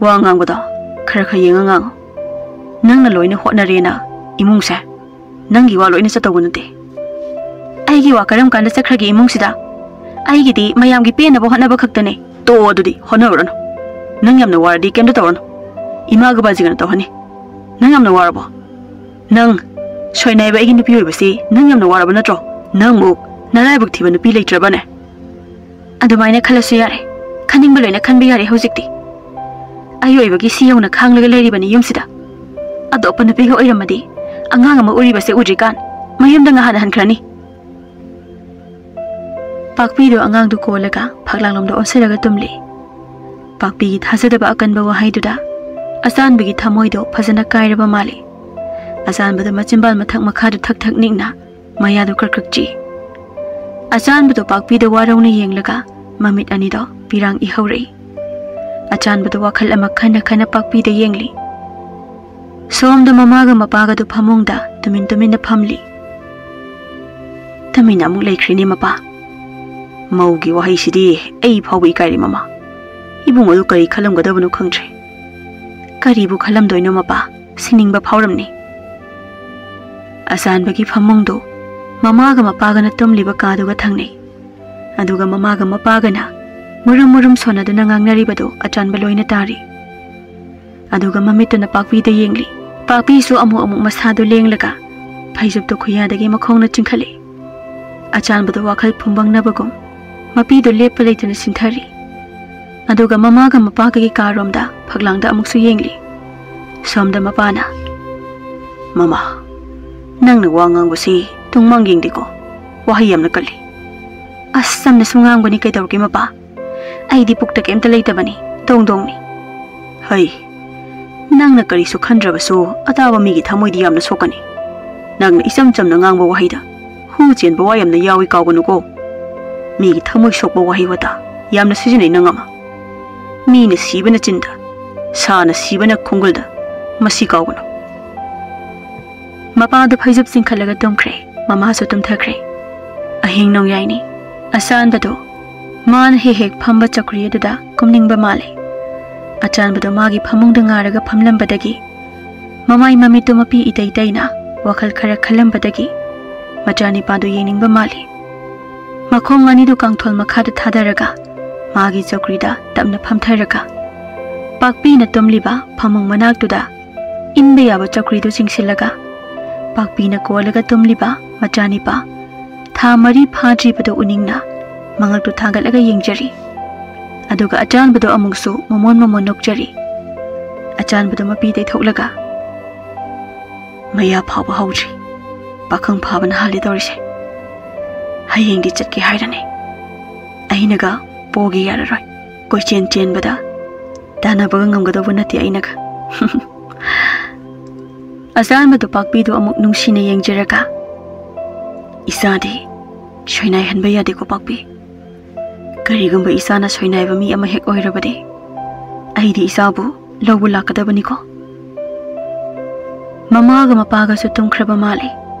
ꯋꯥ ꯉꯥꯡꯕꯗꯣ ꯈꯔ ꯈꯔ ꯌꯦꯡꯉ ꯉꯥꯡꯉꯨ꯫ ꯅꯪꯅ ꯂꯣꯏꯅ ꯍꯣꯠꯅꯔꯦꯅ ꯏꯃꯨꯡꯁꯦ ꯅꯪꯒꯤ ꯋꯥ ꯂꯣꯏꯅ ꯆꯠꯇꯧꯕ ꯅꯠꯇꯦ꯫" "ꯑꯩꯒꯤ ꯋꯥ ꯀꯔꯝ ꯀꯥꯟꯗ ꯆꯠꯈ꯭ꯔꯒꯦ ꯏꯃꯨꯡꯁꯤꯗ? ꯑꯩꯒꯤꯗꯤ ꯃꯌꯥꯝꯒꯤ ꯄꯦꯟꯅꯕ ꯍꯣꯠꯅꯕ ꯈꯛꯇꯅꯦ꯫" "ꯇꯣꯛꯑꯣ ꯑꯗꯨꯗꯤ, ꯍꯣꯠꯅꯔꯨꯔꯅꯨ꯫ ꯅꯪ ꯌꯥꯝꯅ ꯋꯥꯔꯗꯤ ꯀꯩꯝꯇ ꯇꯧꯔꯅꯨ꯫ ꯏꯃꯥꯒ ꯕꯥꯖꯤꯒꯅ ꯇꯧꯍꯟꯅꯤ꯫ ꯅꯪ ꯌꯥꯝꯅ ꯋꯥꯔꯕꯣ? ꯅꯪ ꯁꯣꯏꯅꯥꯏꯕ ꯑꯩꯒꯤ ꯅꯨꯄꯤ ꯑꯣꯏꯕꯁꯤ ꯅꯪ ꯌꯥꯝꯅ ꯋꯥꯔꯕ ꯅꯠꯇ꯭ꯔꯣ? ꯅꯪ ꯃꯨꯛ ꯅꯔꯥꯏꯕꯛ ꯊꯤꯕ ꯅꯨꯄꯤ ꯂꯩꯇ꯭ꯔꯕꯅꯦ꯫ ꯑꯗꯨꯃꯥꯏꯅ ꯈꯜꯂꯁꯨ ꯌꯥꯔꯦ꯫ ꯈꯟꯅꯤꯡꯕ ꯂꯣꯏꯅ ꯈꯟꯕ ꯌꯥꯔꯦ ꯍꯧꯖꯤꯛꯇꯤ꯫ ꯑꯩ ꯑꯣꯏꯕꯒꯤ ꯁꯤ ꯌꯧꯅ ꯈꯥꯡꯂꯒ ꯂꯩꯔꯤꯕꯅꯤ ꯌꯨꯝꯁꯤꯗ꯫ ꯑꯇꯣꯞꯄ ꯅꯨꯄꯤꯒ ꯑꯣꯏꯔꯝꯃꯗꯤ ꯑꯉꯥꯡ ꯑꯃ ꯎꯔꯤꯕꯁꯦ ꯎꯗ꯭ꯔꯤꯀꯥꯟ ꯃꯌꯨꯝꯗ ꯉꯍꯥꯟꯅ ꯍꯟꯈ꯭ꯔꯅꯤ꯫ ꯄꯥꯛꯄꯤꯗꯣ ꯑꯉꯥꯡꯗꯨ ꯀꯣꯜꯂꯒ ꯐꯛꯂꯥꯡꯂꯣꯝꯗ ꯑꯣꯟꯁꯤꯜꯂꯒ ꯇꯨꯝꯂꯤ꯫ ꯄꯥꯛꯄꯤꯒꯤ ꯊꯥꯖꯗꯕ ꯑꯀꯟꯕ ꯋꯥꯍꯩꯗꯨꯗ ꯑꯆꯥꯟꯕꯒꯤ ꯊꯃꯣꯏꯗꯣ ꯐꯖꯅ ꯀꯥꯏꯔꯕ ꯃꯥꯜꯂꯤ꯫ ꯑꯆꯥꯟꯕꯗ ꯃꯆꯤꯟꯕꯥꯜ ꯃꯊꯛ ꯃꯈꯥꯗ ꯊꯛ ꯊꯛ ꯅꯤꯛꯅ ꯃꯌꯥꯗꯨ ꯀ꯭ꯔꯛ ꯀ꯭ꯔꯛ ꯆꯤꯛꯏ꯫ ꯑꯆꯥꯟꯕꯗꯣ ꯄꯥꯛꯄꯤꯗ ꯋꯥꯔꯧꯅ ꯌꯦꯡꯂꯒ ꯃꯃꯤꯠ ꯑꯅꯤꯗꯣ ꯄꯤꯔꯥꯡ ꯏꯍꯧꯔꯛꯏ꯫ ꯑꯆꯥꯟꯕꯗꯣ ꯋꯥꯈꯜ ꯑꯃ ꯈꯟꯅ ꯈꯟꯅ ꯄꯥꯛꯄꯤꯗ ꯌꯦꯡꯂꯤ꯫ ꯁꯣꯝꯗ ꯃꯃꯥꯒ ꯃꯄꯥꯒꯗꯨ ꯐꯃꯨꯡꯗ ꯇꯨꯃꯤꯟ ꯇꯨꯃꯤꯟꯅ ꯐꯝꯂꯤ꯫ ꯇꯨꯃꯤꯟꯅ ꯑꯃꯨꯛ ꯂꯩꯈ꯭ꯔꯤꯅꯦ ꯃꯄꯥ꯫ ꯃꯧꯒꯤ ꯋꯥꯍꯩꯁꯤꯗꯤ ꯑꯩ ꯐꯥꯎꯕ ꯏꯀꯥꯏꯔꯦ ꯃꯃꯥ꯫ ꯏꯕꯨꯡ ꯑꯗꯨ ꯀꯔꯤ ꯈꯜꯂꯝꯒꯗꯕꯅꯣ ꯈꯪꯗ꯭ꯔꯦ꯫ ꯀꯔꯤꯕꯨ ꯈꯜꯂꯝꯗꯣꯏꯅꯣ ꯃꯄꯥ? ꯁꯤꯅꯤꯡꯕ ꯐꯥꯎꯔꯝꯅꯤ꯫ ꯑꯆꯥꯟꯕꯒꯤ ꯐꯃꯨꯡꯗꯨ ꯃꯃꯥꯒ ꯃꯄꯥꯒꯅ ꯇꯨꯝꯂꯤꯕ ꯀꯥꯗꯨꯒ ꯊꯪꯅꯩ꯫ ꯑꯗꯨꯒ ꯃꯃꯥꯒ ꯃꯄꯥꯒꯅ ꯃꯨꯔꯨꯝ ꯃꯨꯔꯨꯝ ꯁꯣꯟꯅꯗꯨꯅ ꯉꯥꯡꯅꯔꯤꯕꯗꯨ ꯑꯆꯥꯟꯕ ꯂꯣꯏꯅ ꯇꯥꯔꯤ꯫ ꯑꯗꯨꯒ ꯃꯃꯤꯠꯇꯨꯅ ꯄꯥꯛꯄꯤꯗ ꯌꯦꯡꯂꯤ꯫ ꯄꯥꯛꯄꯤꯁꯨ ꯑꯃꯨꯛ ꯑꯃꯨꯛ ꯃꯁꯥꯗꯨ ꯂꯦꯡꯂꯒ ꯐꯩꯖꯨꯞꯇꯨ ꯈꯨꯌꯥꯗꯒꯤ ꯃꯈꯣꯡꯅ ꯆꯤꯡꯈꯠꯂꯤ꯫ ꯑꯆꯥꯟꯕꯗꯨ ꯋꯥꯈꯜ ꯐꯨꯝꯕꯪꯅꯕꯒꯨꯝ ꯃꯄꯤꯗꯨ ꯂꯦꯞꯄ ꯂꯩꯇꯅ ꯆꯤꯟꯊꯔꯤ꯫ ꯑꯗꯨꯒ ꯃꯃꯥꯒ ꯃꯄꯥꯒꯒꯤ ꯀꯥꯔꯣꯝꯗ ꯐꯛꯂꯥꯡꯗ ꯑꯃꯨꯛꯁꯨ ꯌꯦꯡꯂꯤ꯫ ꯁꯣꯝꯗ ꯃꯄꯥꯅ, "ꯃꯃꯥ, ꯅꯪꯅ ꯋꯥ ꯉꯥꯡꯕꯁꯤ ꯇꯨꯡꯃꯥꯡ ꯌꯦꯡꯗꯦꯀꯣ? ꯋꯥꯍꯩ ꯌꯥꯝꯅ ꯀꯜꯂꯤ꯫ ꯑꯁ, ꯆꯝꯅꯁꯨ ꯉꯥꯡꯕꯅꯤ ꯀꯩꯗꯧꯔꯒꯦ ꯃꯄꯥ? ꯑꯩꯗꯤ ꯄꯨꯛꯇ ꯀꯩꯝꯇ ꯂꯩꯇꯕꯅꯤ, ꯗꯣꯡ ꯗꯣꯡꯅꯤ꯫" "ꯍꯩ, ꯅꯪꯅ ꯀꯔꯤꯁꯨ ꯈꯟꯗ꯭ꯔꯕꯁꯨ ꯑꯇꯥꯕ ꯃꯤꯒꯤ ꯊꯃꯣꯏꯗꯤ ꯌꯥꯝꯅ ꯁꯣꯛꯀꯅꯤ꯫ ꯅꯪꯅ ꯏꯆꯝ ꯆꯝꯅ ꯉꯥꯡꯕ ꯋꯥꯍꯩꯗ ꯍꯨ ꯆꯦꯟꯕ ꯋꯥ ꯌꯥꯝꯅ ꯌꯥꯎꯏ ꯀꯥꯎꯒꯅꯨꯀꯣ꯫ ꯃꯤꯒꯤ ꯊꯃꯣꯏ ꯁꯣꯛꯄ ꯋꯥꯍꯩ ꯋꯥꯇꯥ ꯌꯥꯝꯅ ꯁꯤꯖꯤꯟꯅꯩ ꯅꯪ ꯑꯃ꯫ ꯃꯤꯅ ꯁꯤꯕꯅ ꯆꯤꯟꯗ, ꯁꯥꯅ ꯁꯤꯕꯅ ꯈꯣꯡꯒꯨꯜꯗ, ꯃꯁꯤ ꯀꯥꯎꯒꯅꯨ꯫" ꯃꯄꯥꯗꯨ ꯐꯩꯖꯨꯞ ꯆꯤꯡꯈꯠꯂꯒ ꯇꯨꯝꯈ꯭ꯔꯦ꯫ ꯃꯃꯥꯁꯨ ꯇꯨꯝꯊꯈ꯭ꯔꯦ꯫ ꯑꯍꯤꯡ ꯅꯣꯡꯌꯥꯏꯅꯤ꯫ ꯑꯆꯥꯟꯕꯗꯨ ꯃꯥꯅ ꯍꯦꯛ ꯍꯦꯛ ꯐꯝꯕ ꯆꯧꯀ꯭ꯔꯤ ꯑꯗꯨꯗ ꯀꯨꯝꯅꯤꯡꯕ ꯃꯥꯜꯂꯦ꯫ ꯑꯆꯥꯟꯕꯗꯨ ꯃꯥꯒꯤ ꯐꯃꯨꯡꯗ ꯉꯥꯔꯒ ꯐꯝꯂꯝꯕꯗꯒꯤ ꯃꯃꯥꯏ ꯃꯃꯤꯠꯇꯨ ꯃꯄꯤ ꯏꯇꯩ ꯇꯩꯅ ꯋꯥꯈꯜ ꯈꯔ ꯈꯜꯂꯝꯕꯗꯒꯤ ꯃꯆꯥꯅꯤꯄꯥꯗꯨ ꯌꯦꯡꯅꯤꯡꯕ ꯃꯥꯜꯂꯤ꯫ ꯃꯈꯣꯡ ꯑꯅꯤꯗꯨ ꯀꯥꯡꯊꯣꯜ ꯃꯈꯥꯗ ꯊꯥꯗꯔꯒ ꯃꯥꯒꯤ ꯆꯧꯀ꯭ꯔꯤꯗ ꯇꯞꯅ ꯐꯝꯊꯔꯒ ꯄꯥꯛꯄꯤꯅ ꯇꯨꯝꯂꯤꯕ ꯐꯃꯨꯡ ꯃꯅꯥꯛꯇꯨꯗ ꯏꯟꯕ ꯌꯥꯕ ꯆꯧꯀ꯭ꯔꯤꯗꯨ ꯆꯤꯡꯁꯤꯜꯂꯒ, ꯄꯥꯛꯄꯤꯅ ꯀꯣꯜꯂꯒ ꯇꯨꯝꯂꯤꯕ ꯃꯆꯥꯅꯤꯄꯥ ꯊꯥ ꯃꯔꯤ ꯐꯥꯗ꯭ꯔꯤꯕꯗꯨ ꯎꯅꯤꯡꯅ ꯃꯉꯛꯇꯨ ꯊꯥꯡꯒꯠꯂꯒ ꯌꯦꯡꯖꯔꯤ꯫ ꯑꯗꯨꯒ ꯑꯆꯥꯟꯕꯗꯨ ꯑꯃꯨꯛꯁꯨ ꯃꯃꯣꯟ ꯃꯃꯣꯟ ꯅꯣꯛꯆꯔꯤ꯫ ꯑꯆꯥꯟꯕꯗꯨ ꯃꯄꯤ ꯇꯩꯊꯣꯛꯂꯒ, "ꯃꯌꯥ ꯐꯥꯎꯕ ꯍꯧꯗ꯭ꯔꯤ꯫ ꯄꯥꯈꯪ ꯐꯥꯕꯅ ꯍꯥꯜꯂꯦ ꯇꯧꯔꯤꯁꯦ꯫ ꯍꯌꯦꯡꯗꯤ ꯆꯠꯀꯦ ꯍꯥꯏꯔꯅꯤ꯫ ꯑꯩꯅꯒ ꯄꯣꯒꯦ ꯌꯥꯔꯔꯣꯏ꯫ ꯀꯣꯏꯆꯦꯟ ꯆꯦꯟꯕꯗ ꯇꯥꯟꯅꯕꯒ ꯉꯝꯒꯗꯧꯕ ꯅꯠꯇꯦ ꯑꯩꯅꯒ꯫" ꯑꯆꯥꯟꯕꯗꯨ ꯄꯥꯛꯄꯤꯗꯨ ꯑꯃꯨꯛ ꯅꯨꯡꯁꯤꯅ ꯌꯦꯡꯖꯔꯒ, "ꯏꯆꯥꯗꯤ ꯁꯣꯏꯅꯥꯏꯍꯟꯕ ꯌꯥꯗꯦꯀꯣ ꯄꯥꯛꯄꯤ꯫ ꯀꯔꯤꯒꯨꯝꯕ ꯏꯆꯥꯅ ꯁꯣꯏꯅꯥꯏꯕ ꯃꯤ ꯑꯃ ꯍꯦꯛ ꯑꯣꯏꯔꯕꯗꯤ, ꯑꯩꯗꯤ ꯏꯆꯥꯕꯨ ꯂꯧꯕ ꯂꯥꯛꯀꯗꯕꯅꯤꯀꯣ꯫" ꯃꯃꯥꯒ ꯃꯄꯥꯒꯁꯨ ꯇꯨꯝꯈ꯭ꯔꯕ ꯃꯥꯜꯂꯦ꯫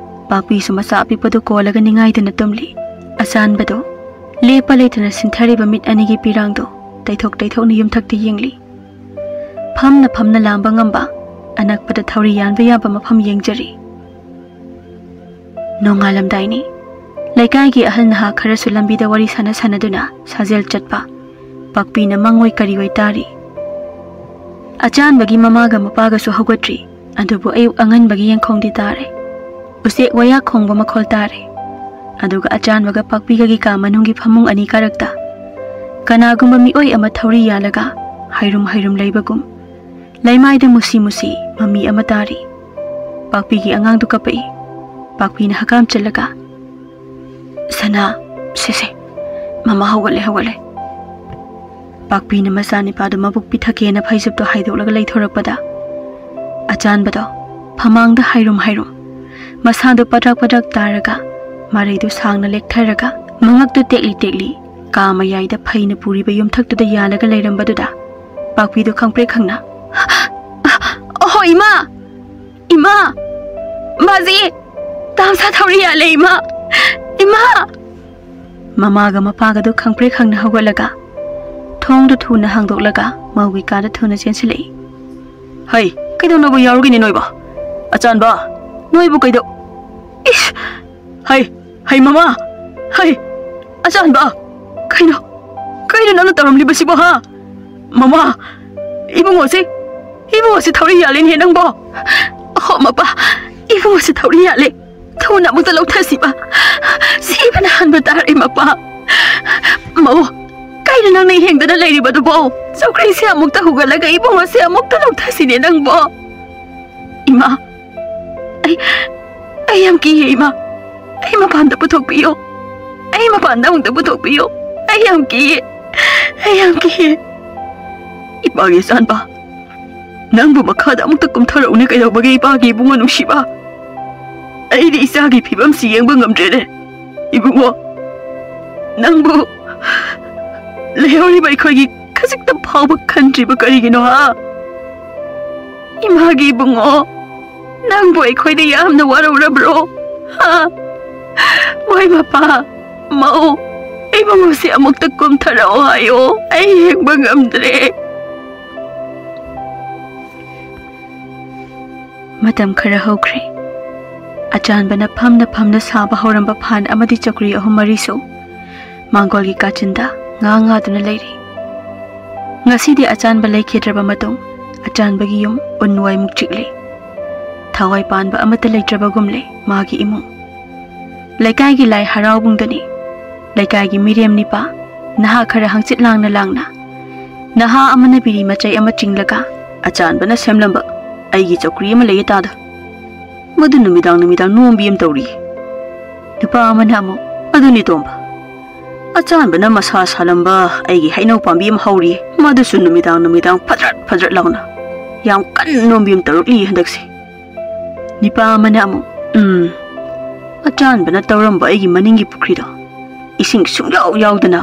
ꯄꯥꯛꯄꯤꯁꯨ ꯃꯆꯥ ꯑꯄꯤꯛꯄꯗꯨ ꯀꯣꯜꯂꯒ ꯅꯤꯡꯉꯥꯏꯗꯅ ꯇꯨꯝꯂꯤ꯫ ꯑꯆꯥꯟꯕꯗꯨ ꯂꯦꯞꯄ ꯂꯩꯇꯅ ꯁꯤꯟꯊꯔꯤꯕ ꯃꯤꯠ ꯑꯅꯤꯒꯤ ꯄꯤꯔꯥꯡꯗꯨ ꯇꯩꯊꯣꯛ ꯇꯩꯊꯣꯛꯅ ꯌꯨꯝꯊꯛꯇ ꯌꯦꯡꯂꯤ꯫ ꯐꯝꯅ ꯐꯝꯅ ꯂꯥꯝꯕ ꯉꯝꯕ, ꯑꯅꯛꯄꯗ ꯊꯧꯔꯤ ꯌꯥꯟꯕ ꯌꯥꯕ ꯃꯐꯝ ꯌꯦꯡꯖꯔꯤ꯫ ꯅꯣꯡꯉꯥꯜꯂꯝꯗꯥꯏꯅꯤ꯫ ꯂꯩꯀꯥꯏꯒꯤ ꯑꯍꯜ ꯅꯍꯥ ꯈꯔꯁꯨ ꯂꯝꯕꯤꯗ ꯋꯥꯔꯤ ꯁꯥꯟꯅ ꯁꯥꯟꯅꯗꯨꯅ ꯁꯥꯖꯦꯜ ꯆꯠꯄ꯫ ꯄꯥꯛꯄꯤꯅ ꯃꯪꯑꯣꯏ ꯀꯔꯤꯑꯣꯏ ꯇꯥꯔꯤ꯫ ꯑꯆꯥꯟꯕꯒꯤ ꯃꯃꯥꯒ ꯃꯄꯥꯒꯁꯨ ꯍꯧꯒꯠꯇ꯭ꯔꯤ꯫ ꯑꯗꯨꯕꯨ ꯑꯌꯨꯛ ꯑꯉꯟꯕꯒꯤ ꯌꯦꯡꯈꯣꯡꯗꯤ ꯇꯥꯔꯦ꯫ ꯎꯆꯦꯛ ꯋꯥꯌꯥ ꯈꯣꯡꯕ ꯃꯈꯣꯜ ꯇꯥꯔꯦ꯫ ꯑꯗꯨꯒ ꯑꯆꯥꯟꯕꯒ ꯄꯥꯛꯄꯤꯒꯒꯤ ꯀꯥ ꯃꯅꯨꯡꯒꯤ ꯐꯃꯨꯡ ꯑꯅꯤ ꯀꯥꯔꯛꯇ ꯀꯅꯥꯒꯨꯝꯕ ꯃꯤꯑꯣꯏ ꯑꯃ ꯊꯧꯔꯤ ꯌꯥꯜꯂꯒ ꯍꯥꯏꯔꯨꯝ ꯍꯥꯏꯔꯨꯝ ꯂꯩꯕꯒꯨꯝ, ꯂꯩꯃꯥꯏꯗ ꯃꯨꯁꯤ ꯃꯨꯁꯤ ꯃꯃꯤ ꯑꯃ ꯇꯥꯔꯤ꯫ ꯄꯥꯛꯄꯤꯒꯤ ꯑꯉꯥꯡꯗꯨ ꯀꯞꯄꯛꯏ꯫ ꯄꯥꯛꯄꯤꯅ ꯍꯀꯥꯝ ꯆꯜꯂꯒ, "ꯁꯅꯥ, ꯁꯦ, ꯁꯦ, ꯃꯃꯥ ꯍꯧꯒꯠꯂꯦ, ꯍꯧꯒꯠꯂꯦ꯫" ꯄꯥꯛꯄꯤꯅ ꯃꯆꯥꯅꯤꯄꯥꯗꯨ ꯃꯕꯨꯛ ꯄꯤꯊꯛꯀꯦꯅ ꯐꯩꯖꯨꯞꯇꯨ ꯍꯥꯏꯗꯣꯛꯂꯒ ꯂꯩꯊꯣꯔꯛꯄꯗ, ꯑꯆꯥꯟꯕꯗꯣ ꯐꯃꯥꯡꯗ ꯍꯥꯏꯔꯨꯝ ꯍꯥꯏꯔꯨꯝ, ꯃꯁꯥꯗꯨ ꯄꯗ꯭ꯔꯛ ꯄꯗ꯭ꯔꯛ ꯇꯥꯔꯒ, ꯃꯔꯩꯗꯨ ꯁꯥꯡꯅ ꯂꯦꯛꯊꯔꯒ, ꯃꯉꯛꯇꯨ ꯇꯦꯛꯂꯤ ꯇꯦꯛꯂꯤ, ꯀꯥ ꯃꯌꯥꯏꯗ ꯐꯩꯅ ꯄꯨꯔꯤꯕ ꯌꯨꯝꯊꯛꯇꯨꯗ ꯌꯥꯜꯂꯒ ꯂꯩꯔꯝꯕꯗꯨꯗ, ꯄꯥꯛꯄꯤꯗꯨ ꯈꯪꯄ꯭ꯔꯦꯛ ꯈꯪꯅ, "ꯑꯍꯣ, ꯏꯃꯥ! ꯏꯃꯥ! ꯕꯥꯖꯤ! ꯇꯥꯝꯁꯥ ꯊꯧꯔꯤ ꯌꯥꯜꯂꯦ, ꯏꯃꯥ! ꯏꯃꯥ!" ꯃꯃꯥꯒ ꯃꯄꯥꯒꯗꯨ ꯈꯪꯄ꯭ꯔꯦꯛ ꯈꯪꯅ ꯍꯧꯒꯠꯂꯒ, ꯊꯣꯡꯗꯨ ꯊꯨꯅ ꯍꯥꯡꯗꯣꯛꯂꯒ, ꯃꯧꯒꯤ ꯀꯥꯗ ꯊꯨꯅ ꯆꯦꯟꯁꯤꯜꯂꯛꯏ꯫ "ꯍꯩ, ꯀꯩꯗꯧꯅꯕ ꯌꯥꯎꯔꯨꯒꯤꯅꯤ ꯅꯣꯏꯕꯣ? ꯑꯆꯥꯟꯕ, ꯅꯣꯏꯕꯨ ꯀꯩꯗꯧ-, ꯏꯁ! ꯍꯩ, ꯍꯩ, ꯃꯃꯥ! ꯍꯩ, ꯑꯆꯥꯟꯕ! ꯀꯩꯅꯣ, ꯀꯩꯅꯣ ꯅꯪꯅ ꯇꯧꯔꯝꯂꯤꯕꯁꯤꯕꯣ, ꯍꯥ? ꯃꯃꯥ! ꯏꯕꯨꯡꯉꯣꯁꯦ, ꯏꯕꯨꯡꯉꯣꯁꯦ ꯊꯧꯔꯤ ꯌꯥꯜꯂꯦꯅꯦ ꯅꯪꯕꯣ꯫ ꯑꯍꯣ ꯃꯄꯥ, ꯏꯕꯨꯡꯉꯣꯁꯦ ꯊꯧꯔꯤ ꯌꯥꯜꯂꯦ꯫ ꯊꯨꯅ ꯑꯃꯨꯛꯇ ꯂꯧꯊꯁꯤꯕ꯫ ꯁꯤꯕꯅ ꯍꯥꯟꯕ ꯇꯥꯔꯦ ꯃꯄꯥ꯫ ꯃꯧ, ꯀꯩꯅꯣ ꯅꯪꯅ ꯌꯦꯡꯗꯅ ꯂꯩꯔꯤꯕꯗꯨꯕꯣ? ꯆꯧꯀ꯭ꯔꯤꯁꯦ ꯑꯃꯨꯛꯇ ꯍꯨꯒꯠꯂꯒ ꯏꯕꯨꯡꯉꯣꯁꯦ ꯑꯃꯨꯛꯇ ꯂꯧꯊꯁꯤꯅꯦ ꯅꯪꯕꯣ꯫ ꯏꯃꯥ, ꯑꯩ, ꯑꯩ ꯌꯥꯝ ꯀꯤꯌꯦ ꯏꯃꯥ꯫ ꯑꯩ ꯃꯄꯥꯟꯗ ꯄꯨꯊꯣꯛꯄꯤꯌꯣ꯫ ꯑꯩ ꯃꯄꯥꯟꯗ ꯑꯃꯨꯛꯇ ꯄꯨꯊꯣꯛꯄꯤꯌꯣ꯫ ꯑꯩ ꯌꯥꯝ ꯀꯤꯌꯦ꯫ ꯑꯩ ꯌꯥꯝ ꯀꯤꯌꯦ꯫ ꯏꯄꯥꯒꯤ ꯑꯆꯥꯟꯕ, ꯅꯪꯕꯨ ꯃꯈꯥꯗ ꯑꯃꯨꯛꯇ ꯀꯨꯝꯊꯔꯛꯎꯅꯦ꯫ ꯀꯩꯗꯧꯕꯒꯤ ꯏꯄꯥꯒꯤ ꯏꯕꯨꯡꯉꯣ ꯅꯨꯡꯁꯤꯕ? ꯑꯩꯗꯤ ꯏꯆꯥꯒꯤ ꯐꯤꯕꯝꯁꯤ ꯌꯦꯡꯕ ꯉꯝꯗ꯭ꯔꯦꯅꯦ꯫ ꯏꯕꯨꯡꯉꯣ, ꯅꯪꯕꯨ ꯂꯩꯍꯧꯔꯤꯕ ꯑꯩꯈꯣꯏꯒꯤ ꯈꯖꯤꯛꯇ ꯐꯥꯎꯕ ꯈꯟꯗ꯭ꯔꯤꯕ ꯀꯔꯤꯒꯤꯅꯣ, ꯍꯥ? ꯏꯃꯥꯒꯤ ꯏꯕꯨꯡꯉꯣ, ꯅꯪꯕꯨ ꯑꯩꯈꯣꯏꯗ ꯌꯥꯝꯅ ꯋꯥꯔꯧꯔꯕ꯭ꯔꯣ? ꯍꯥ? ꯃꯣꯏ ꯃꯄꯥ, ꯃꯧ, ꯏꯕꯨꯡꯉꯣꯁꯦ ꯑꯃꯨꯛꯇ ꯀꯨꯝꯊꯔꯛꯑꯣ ꯍꯥꯏꯌꯣ꯫ ꯑꯩ ꯌꯦꯡꯕ ꯉꯝꯗ꯭ꯔꯦ꯫ ꯃꯇꯝ ꯈꯔ ꯍꯧꯈ꯭ꯔꯦ꯫ ꯑꯆꯥꯟꯕꯅ ꯐꯝꯅ ꯐꯝꯅ ꯁꯥꯕ ꯍꯧꯔꯝꯕ ꯐꯥꯟ ꯑꯃꯗꯤ ꯆꯧꯀ꯭ꯔꯤ ꯑꯍꯨꯝ ꯃꯔꯤꯁꯨ ꯃꯥꯡꯒꯣꯜꯒꯤ ꯀꯥꯆꯤꯟꯗ ꯉꯥ ꯉꯥꯗꯨꯅ ꯂꯩꯔꯤ꯫ ꯉꯁꯤꯗꯤ ꯑꯆꯥꯟꯕ ꯂꯩꯈꯤꯗ꯭ꯔꯕ ꯃꯇꯨꯡ ꯑꯆꯥꯟꯕꯒꯤ ꯌꯨꯝ ꯎꯟ ꯋꯥꯏꯃꯨꯛ ꯆꯤꯛꯂꯤ꯫ ꯊꯋꯥꯏ ꯄꯥꯟꯕ ꯑꯃꯠꯇ ꯂꯩꯇ꯭ꯔꯕꯒꯨꯝꯂꯦ ꯃꯥꯒꯤ ꯏꯃꯨꯡ꯫ ꯂꯩꯀꯥꯏꯒꯤ ꯂꯥꯏ ꯍꯔꯥꯎꯕꯨꯡꯗꯅꯤ꯫ ꯂꯩꯀꯥꯏꯒꯤ ꯃꯤꯔꯦꯝ ꯅꯤꯄꯥ, ꯅꯍꯥ ꯈꯔ ꯍꯪꯆꯤꯠ ꯂꯥꯡꯅ ꯂꯥꯡꯅ, ꯅꯍꯥ ꯑꯃꯅ ꯕꯤꯔꯤ ꯃꯆꯩ ꯑꯃ ꯆꯤꯡꯂꯒ, ꯑꯆꯥꯟꯕꯅ ꯁꯦꯝꯂꯝꯕ ꯑꯩꯒꯤ ꯆꯧꯀ꯭ꯔꯤ ꯑꯃ ꯂꯩꯌꯦ ꯇꯥꯗ꯫ ꯃꯗꯨ ꯅꯨꯃꯤꯗꯥꯡ ꯅꯨꯃꯤꯗꯥꯡ ꯅꯣꯝꯕꯤ ꯑꯃ ꯇꯧꯔꯤ꯫ ꯅꯨꯄꯥ ꯑꯃꯅ ꯑꯃꯨꯛ, "ꯑꯗꯨꯅꯤ ꯇꯣꯝꯕ, ꯑꯆꯥꯟꯕꯅ ꯃꯁꯥ ꯁꯥꯂꯝꯕ ꯑꯩꯒꯤ ꯍꯩꯅꯧ ꯄꯥꯝꯕꯤ ꯑꯃ ꯍꯧꯔꯤ, ꯃꯗꯨꯁꯨ ꯅꯨꯃꯤꯗꯥꯡ ꯅꯨꯃꯤꯗꯥꯡ ꯐꯗ꯭ꯔꯠ ꯐꯗ꯭ꯔꯠ ꯂꯥꯎꯅ ꯌꯥꯝ ꯀꯟꯅ ꯅꯣꯝꯕꯤ ꯑꯃ ꯇꯧꯔꯛꯂꯤ ꯍꯟꯗꯛꯁꯦ"꯫ ꯅꯤꯄꯥ ꯑꯃꯅ ꯑꯃꯨꯛ, "ꯎꯝ, ꯑꯆꯥꯟꯕꯅ ꯇꯧꯔꯝꯕ ꯑꯩꯒꯤ ꯃꯅꯤꯡꯒꯤ ꯄꯨꯈ꯭ꯔꯤꯗꯣ ꯏꯁꯤꯡ ꯁꯨꯡꯌꯥꯎ ꯌꯥꯎꯗꯅ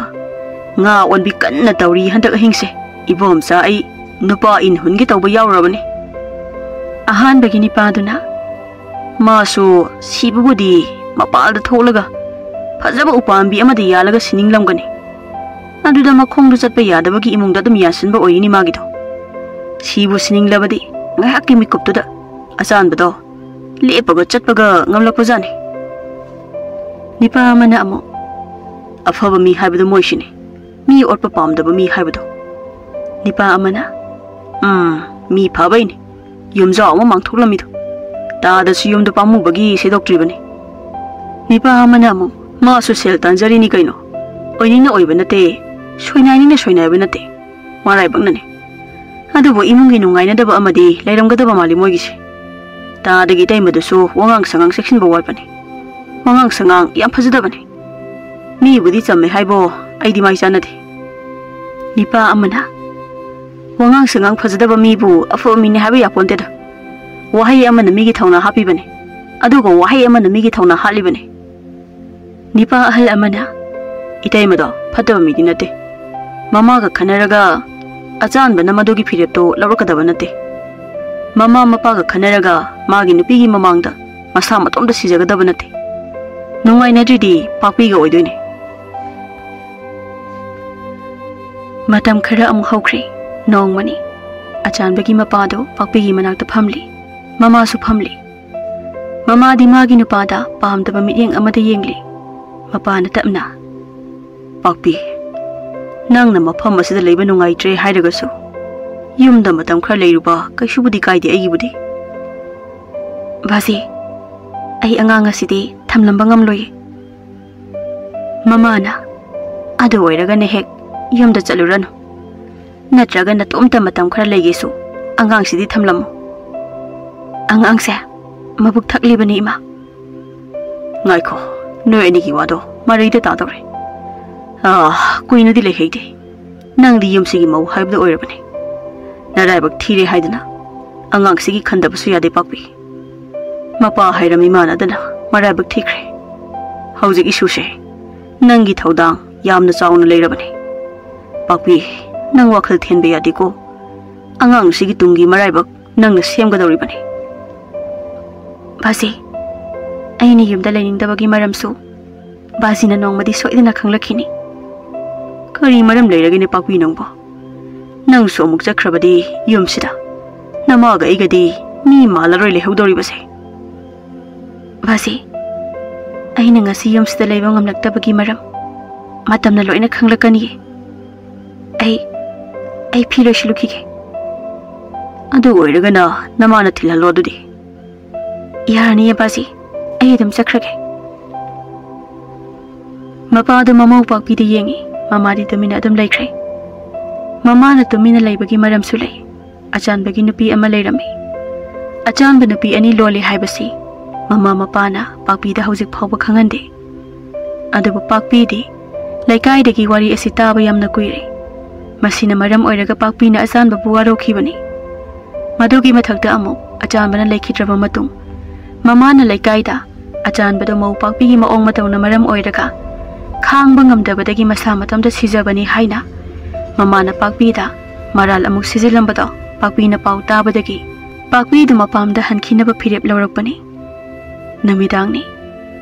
ꯉꯥ ꯑꯣꯟꯕꯤ ꯀꯟꯅ ꯇꯧꯔꯤ ꯍꯟꯗꯛ ꯑꯍꯤꯡꯁꯦ꯫ ꯏꯕꯣꯝꯆꯥ, ꯑꯩ ꯅꯨꯄꯥ ꯏꯟ ꯍꯨꯟꯒꯦ ꯇꯧꯕ ꯌꯥꯎꯔꯕꯅꯤ"꯫ ꯑꯍꯥꯟꯕꯒꯤ ꯅꯤꯄꯥꯗꯨꯅ, "ꯃꯥꯁꯨ ꯁꯤꯕꯕꯨꯗꯤ ꯃꯄꯥꯜꯗ ꯊꯣꯛꯂꯒ ꯐꯖꯕ ꯎꯄꯥꯝꯕꯤ ꯑꯃꯗ ꯌꯥꯜꯂꯒ ꯁꯤꯅꯤꯡꯂꯝꯒꯅꯤ꯫ ꯑꯗꯨꯗ ꯃꯈꯣꯡꯗꯨ ꯆꯠꯄ ꯌꯥꯗꯕꯒꯤ ꯏꯃꯨꯡꯗ ꯑꯗꯨꯝ ꯌꯥꯟꯁꯤꯟꯕ ꯑꯣꯏꯔꯤꯅꯤ ꯃꯥꯒꯤꯗꯣ꯫ ꯁꯤꯕꯨ ꯁꯤꯅꯤꯡꯂꯕꯗꯤ ꯉꯥꯏꯍꯥꯛꯀꯤ ꯃꯤꯀꯨꯞꯇꯨꯗ ꯑꯆꯥꯟꯕꯗꯣ ꯂꯦꯞꯄꯒ ꯆꯠꯄꯒ ꯉꯝꯂꯛꯄꯖꯥꯠꯅꯤ"꯫ ꯅꯤꯄꯥ ꯑꯃꯅ ꯑꯃꯨꯛ, "ꯑꯐꯕ ꯃꯤ ꯍꯥꯏꯕꯗꯨ ꯃꯣꯏꯁꯤꯅꯤ, ꯃꯤ ꯑꯣꯠꯄ ꯄꯥꯝꯗꯕ ꯃꯤ ꯍꯥꯏꯕꯗꯨ"꯫ ꯅꯤꯄꯥ ꯑꯃꯅ, ꯎꯝ, ꯃꯤ ꯐꯕꯩꯅꯤ ꯌꯨꯝꯖꯥꯎ ꯑꯃ ꯃꯥꯡꯊꯣꯛꯂꯝꯃꯤꯗꯣ꯫ ꯇꯥꯗꯁꯨ ꯌꯨꯝꯗꯣ ꯄꯥꯝꯃꯨꯕꯒꯤ ꯁꯦꯗꯣꯛꯇ꯭ꯔꯤꯕꯅꯤ꯫ ꯅꯤꯄꯥ ꯑꯃꯅ ꯑꯃꯨꯛ, "ꯃꯥꯁꯨ ꯁꯦꯜ ꯇꯥꯟꯖꯔꯤꯅꯤ ꯀꯩꯅꯣ, ꯑꯣꯏꯅꯤꯡꯅ ꯑꯣꯏꯕ ꯅꯠꯇꯦ, ꯁꯣꯏꯅꯥꯏꯅꯤꯡꯅ ꯁꯣꯏꯅꯥꯏꯕ ꯅꯠꯇꯦ, ꯃꯔꯥꯏꯕꯛꯅꯅꯤ꯫ ꯑꯗꯨꯕꯨ ꯏꯃꯨꯡꯒꯤ ꯅꯨꯡꯉꯥꯏꯅꯗꯕ ꯑꯃꯗꯤ ꯂꯩꯔꯝꯒꯗꯕ ꯃꯥꯜꯂꯤ ꯃꯣꯏꯒꯤꯁꯦ꯫ ꯇꯥꯗꯒꯤ ꯏꯇꯩꯃꯗꯨꯁꯨ ꯋꯥꯉꯥꯡ ꯁꯉꯥꯡ ꯆꯦꯛꯁꯤꯟꯕ ꯋꯥꯠꯄꯅꯤ꯫ ꯋꯥꯉꯥꯡ ꯁꯉꯥꯡ ꯌꯥꯝ ꯐꯖꯗꯕꯅꯤ꯫ ꯃꯤꯕꯨꯗꯤ ꯆꯝꯃꯦ ꯍꯥꯏꯕꯣ, ꯑꯩꯗꯤ ꯃꯥꯏ ꯆꯥꯟꯅꯗꯦ꯫" ꯅꯤꯄꯥ ꯑꯃꯅ, "ꯋꯥꯉꯥꯡ ꯁꯉꯥꯡ ꯐꯖꯗꯕ ꯃꯤꯕꯨ ꯑꯐꯕ ꯃꯤꯅꯤ ꯍꯥꯏꯕ ꯌꯥꯄꯣꯟꯇꯦꯗ꯫ ꯋꯥꯍꯩ ꯑꯃꯅ ꯃꯤꯒꯤ ꯊꯧꯅꯥ ꯍꯥꯞꯄꯤꯕꯅꯤ, ꯑꯗꯨꯒ ꯋꯥꯍꯩ ꯑꯃꯅ ꯃꯤꯒꯤ ꯊꯧꯅꯥ ꯍꯥꯠꯂꯤꯕꯅꯤ꯫" ꯅꯤꯄꯥ ꯑꯍꯜ ꯑꯃꯅ, "ꯏꯇꯩꯃꯗꯣ ꯐꯠꯇꯕ ꯃꯤꯗꯤ ꯅꯠꯇꯦ꯫ ꯃꯃꯥꯒ ꯈꯟꯅꯔꯒ ꯑꯆꯥꯟꯕꯅ ꯃꯗꯨꯒꯤ ꯐꯤꯔꯦꯞꯇꯣ ꯂꯧꯔꯛꯀꯗꯕ ꯅꯠꯇꯦ꯫ ꯃꯃꯥ ꯃꯄꯥꯒ ꯈꯟꯅꯔꯒ ꯃꯥꯒꯤ ꯅꯨꯄꯤꯒꯤ ꯃꯃꯥꯡꯗ ꯃꯁꯥ ꯃꯇꯣꯝꯇ ꯁꯤꯖꯒꯗꯕ ꯅꯠꯇꯦ꯫ ꯅꯨꯡꯉꯥꯏꯅꯗ꯭ꯔꯤꯗꯤ ꯄꯥꯛꯄꯤꯒ ꯑꯣꯏꯗꯣꯏꯅꯦ꯫" ꯃꯇꯝ ꯈꯔ ꯑꯃꯨꯛ ꯍꯧꯈ꯭ꯔꯦ꯫ ꯅꯣꯡꯃꯅꯤ ꯑꯆꯥꯟꯕꯒꯤ ꯃꯄꯥꯗꯣ ꯄꯥꯛꯄꯤꯒꯤ ꯃꯅꯥꯛꯇ ꯐꯝꯂꯤ꯫ ꯃꯃꯥꯁꯨ ꯐꯝꯂꯤ꯫ ꯃꯃꯥꯗꯤ ꯃꯥꯒꯤ ꯅꯨꯄꯥꯗ ꯄꯥꯝꯗꯕ ꯃꯤꯠꯌꯦꯡ ꯑꯃꯗ ꯌꯦꯡꯂꯤ꯫ ꯃꯄꯥꯅ ꯇꯞꯅ, "ꯄꯥꯛꯄꯤ, ꯅꯪꯅ ꯃꯐꯝ ꯑꯁꯤꯗ ꯂꯩꯕ ꯅꯨꯡꯉꯥꯏꯇ꯭ꯔꯦ ꯍꯥꯏꯔꯒꯁꯨ ꯌꯨꯝꯗ ꯃꯇꯝ ꯈꯔ ꯂꯩꯔꯨꯕ ꯀꯩꯁꯨꯕꯨꯗꯤ ꯀꯥꯏꯗꯦ ꯑꯩꯒꯤꯕꯨꯗꯤ꯫" "ꯕꯥꯖꯤ, ꯑꯩ ꯑꯉꯥꯡ ꯑꯁꯤꯗꯤ ꯊꯝꯂꯝꯕ ꯉꯝꯂꯣꯏꯌꯦ꯫" ꯃꯃꯥꯅ, "ꯑꯗꯨ ꯑꯣꯏꯔꯒꯅ ꯍꯦꯛ ꯌꯨꯝꯗ ꯆꯠꯂꯨꯔꯅꯨ꯫ ꯅꯠꯇ꯭ꯔꯒ ꯅꯇꯣꯝꯇ ꯃꯇꯝ ꯈꯔ ꯂꯩꯒꯦꯁꯨ ꯑꯉꯥꯡꯁꯤꯗꯤ ꯊꯝꯂꯝꯃꯨ꯫ ꯑꯉꯥꯡꯁꯦ ꯃꯕꯨꯛ ꯊꯛꯂꯤꯕꯅꯤ, ꯏꯃꯥ꯫" "ꯉꯥꯏꯈꯣ, ꯅꯣꯏ ꯑꯅꯤꯒꯤ ꯋꯥꯗꯣ ꯃꯔꯩꯗ ꯇꯥꯗꯧꯔꯦ꯫ ꯑꯥ, ꯀꯨꯏꯅꯗꯤ ꯂꯩꯍꯩꯗꯦ꯫ ꯅꯪꯗꯤ ꯌꯨꯝꯁꯤꯒꯤ ꯃꯧ ꯍꯥꯏꯕꯗꯨ ꯑꯣꯏꯔꯕꯅꯤ꯫ ꯅꯔꯥꯏꯕꯛ ꯊꯤꯔꯦ ꯍꯥꯏꯗꯨꯅ ꯑꯉꯥꯡꯁꯤꯒꯤ ꯈꯟꯗꯕꯁꯨ ꯌꯥꯗꯦ, ꯄꯥꯛꯄꯤ꯫ ꯃꯄꯥ ꯍꯥꯏꯔꯝꯃꯤ ꯃꯥꯟꯅꯗꯅ ꯃꯔꯥꯏꯕꯛ ꯊꯤꯈ꯭ꯔꯦ꯫ ꯍꯧꯖꯤꯛ ꯏꯁꯨꯁꯦ ꯅꯪꯒꯤ ꯊꯧꯗꯥꯡ ꯌꯥꯝꯅ ꯆꯥꯎꯅ ꯂꯩꯔꯕꯅꯤ꯫ ꯄꯥꯛꯄꯤ, ꯅꯪ ꯋꯥꯈꯜ ꯊꯦꯟꯕ ꯌꯥꯗꯦꯀꯣ꯫ ꯑꯉꯥꯡꯁꯤꯒꯤ ꯇꯨꯡꯒꯤ ꯃꯔꯥꯏꯕꯛ ꯅꯪꯅ ꯁꯦꯝꯒꯗꯧꯔꯤꯕꯅꯤ꯫" "ꯕꯥꯖꯤ, ꯑꯩꯅ ꯌꯨꯝꯗ ꯂꯩꯅꯤꯡꯗꯕꯒꯤ ꯃꯔꯝꯁꯨ ꯕꯥꯖꯤꯅ ꯅꯣꯡꯃꯗꯤ ꯁꯣꯏꯗꯅ ꯈꯪꯂꯛꯈꯤꯅꯤ꯫" "ꯀꯔꯤ ꯃꯔꯝ ꯂꯩꯔꯒꯦꯅꯦ ꯄꯥꯛꯄꯤ ꯅꯪꯕꯣ? ꯅꯪꯁꯨ ꯑꯃꯨꯛ ꯆꯠꯈ꯭ꯔꯕꯗꯤ ꯌꯨꯝꯁꯤꯗ ꯅꯃꯥꯒ ꯑꯩꯒꯗꯤ ꯃꯤ ꯃꯥꯜꯂꯔꯣꯏ ꯂꯩꯍꯧꯗꯧꯔꯤꯕꯁꯦ꯫" "ꯕꯥꯖꯤ, ꯑꯩꯅ ꯉꯁꯤ ꯌꯨꯝꯁꯤꯗ ꯂꯩꯕ ꯉꯝꯂꯛꯇꯕꯒꯤ ꯃꯔꯝ ꯃꯇꯝꯅ ꯂꯣꯏꯅ ꯈꯪꯂꯛꯀꯅꯤꯌꯦ꯫ ꯑꯩ, ꯑꯩ ꯐꯤ ꯂꯣꯏꯁꯤꯜꯂꯨꯈꯤꯒꯦ꯫" ꯑꯗꯨ ꯑꯣꯏꯔꯒꯅ ꯅꯃꯥꯅ ꯊꯤꯜꯍꯜꯂꯣ ꯑꯗꯨꯗꯤ꯫ ꯌꯥꯔꯅꯤꯌꯦ ꯕꯥꯖꯤ, ꯑꯩ ꯑꯗꯨꯝ ꯆꯠꯈ꯭ꯔꯒꯦ꯫ ꯃꯄꯥꯗꯨ ꯃꯃꯧ ꯄꯥꯛꯄꯤꯗ ꯌꯦꯡꯉꯤ꯫ ꯃꯃꯥꯗꯤ ꯇꯨꯃꯤꯟꯅ ꯑꯗꯨꯝ ꯂꯩꯈ꯭ꯔꯦ꯫ ꯃꯃꯥꯅ ꯇꯨꯃꯤꯟꯅ ꯂꯩꯕꯒꯤ ꯃꯔꯝꯁꯨ ꯂꯩ꯫ ꯑꯆꯥꯟꯕꯒꯤ ꯅꯨꯄꯤ ꯑꯃ ꯂꯩꯔꯝꯃꯤ꯫ ꯑꯆꯥꯟꯕ ꯅꯨꯄꯤ ꯑꯅꯤ ꯂꯣꯜꯂꯤ ꯍꯥꯏꯕꯁꯤ ꯃꯃꯥ ꯃꯄꯥꯅ ꯄꯥꯛꯄꯤꯗ ꯍꯧꯖꯤꯛ ꯐꯥꯎꯕ ꯈꯪꯍꯟꯗꯦ꯫ ꯑꯗꯨꯕꯨ ꯄꯥꯛꯄꯤꯗꯤ ꯂꯩꯀꯥꯏꯗꯒꯤ ꯋꯥꯔꯤ ꯑꯁꯤ ꯇꯥꯕ ꯌꯥꯝꯅ ꯀꯨꯏꯔꯦ꯫ ꯃꯁꯤꯅ ꯃꯔꯝ ꯑꯣꯏꯔꯒ ꯄꯥꯛꯄꯤꯅ ꯑꯆꯥꯟꯕꯕꯨ ꯋꯥꯔꯧꯈꯤꯕꯅꯤ꯫ ꯃꯗꯨꯒꯤ ꯃꯊꯛꯇ ꯑꯃꯨꯛ ꯑꯆꯥꯟꯕꯅ ꯂꯩꯈꯤꯗ꯭ꯔꯕ ꯃꯇꯨꯡ, ꯃꯃꯥꯅ ꯂꯩꯀꯥꯏꯗ ꯑꯆꯥꯟꯕꯗꯨ ꯃꯧ ꯄꯥꯛꯄꯤꯒꯤ ꯃꯑꯣꯡ ꯃꯇꯧꯅ ꯃꯔꯝ ꯑꯣꯏꯔꯒ ꯈꯥꯡꯕ ꯉꯝꯗꯕꯗꯒꯤ ꯃꯁꯥ ꯃꯇꯣꯝꯇ ꯁꯤꯖꯕꯅꯤ ꯍꯥꯏꯅ ꯃꯃꯥꯅ ꯄꯥꯛꯄꯤꯗ ꯃꯔꯥꯜ ꯑꯃꯨꯛ ꯁꯤꯖꯤꯜꯂꯝꯕꯗꯣ ꯄꯥꯛꯄꯤꯅ ꯄꯥꯎ ꯇꯥꯕꯗꯒꯤ ꯄꯥꯛꯄꯤꯗꯨ ꯃꯄꯥꯝꯗ ꯍꯟꯈꯤꯅꯕ ꯐꯤꯔꯦꯞ ꯂꯧꯔꯛꯄꯅꯤ꯫ ꯅꯨꯃꯤꯗꯥꯡꯅꯤ꯫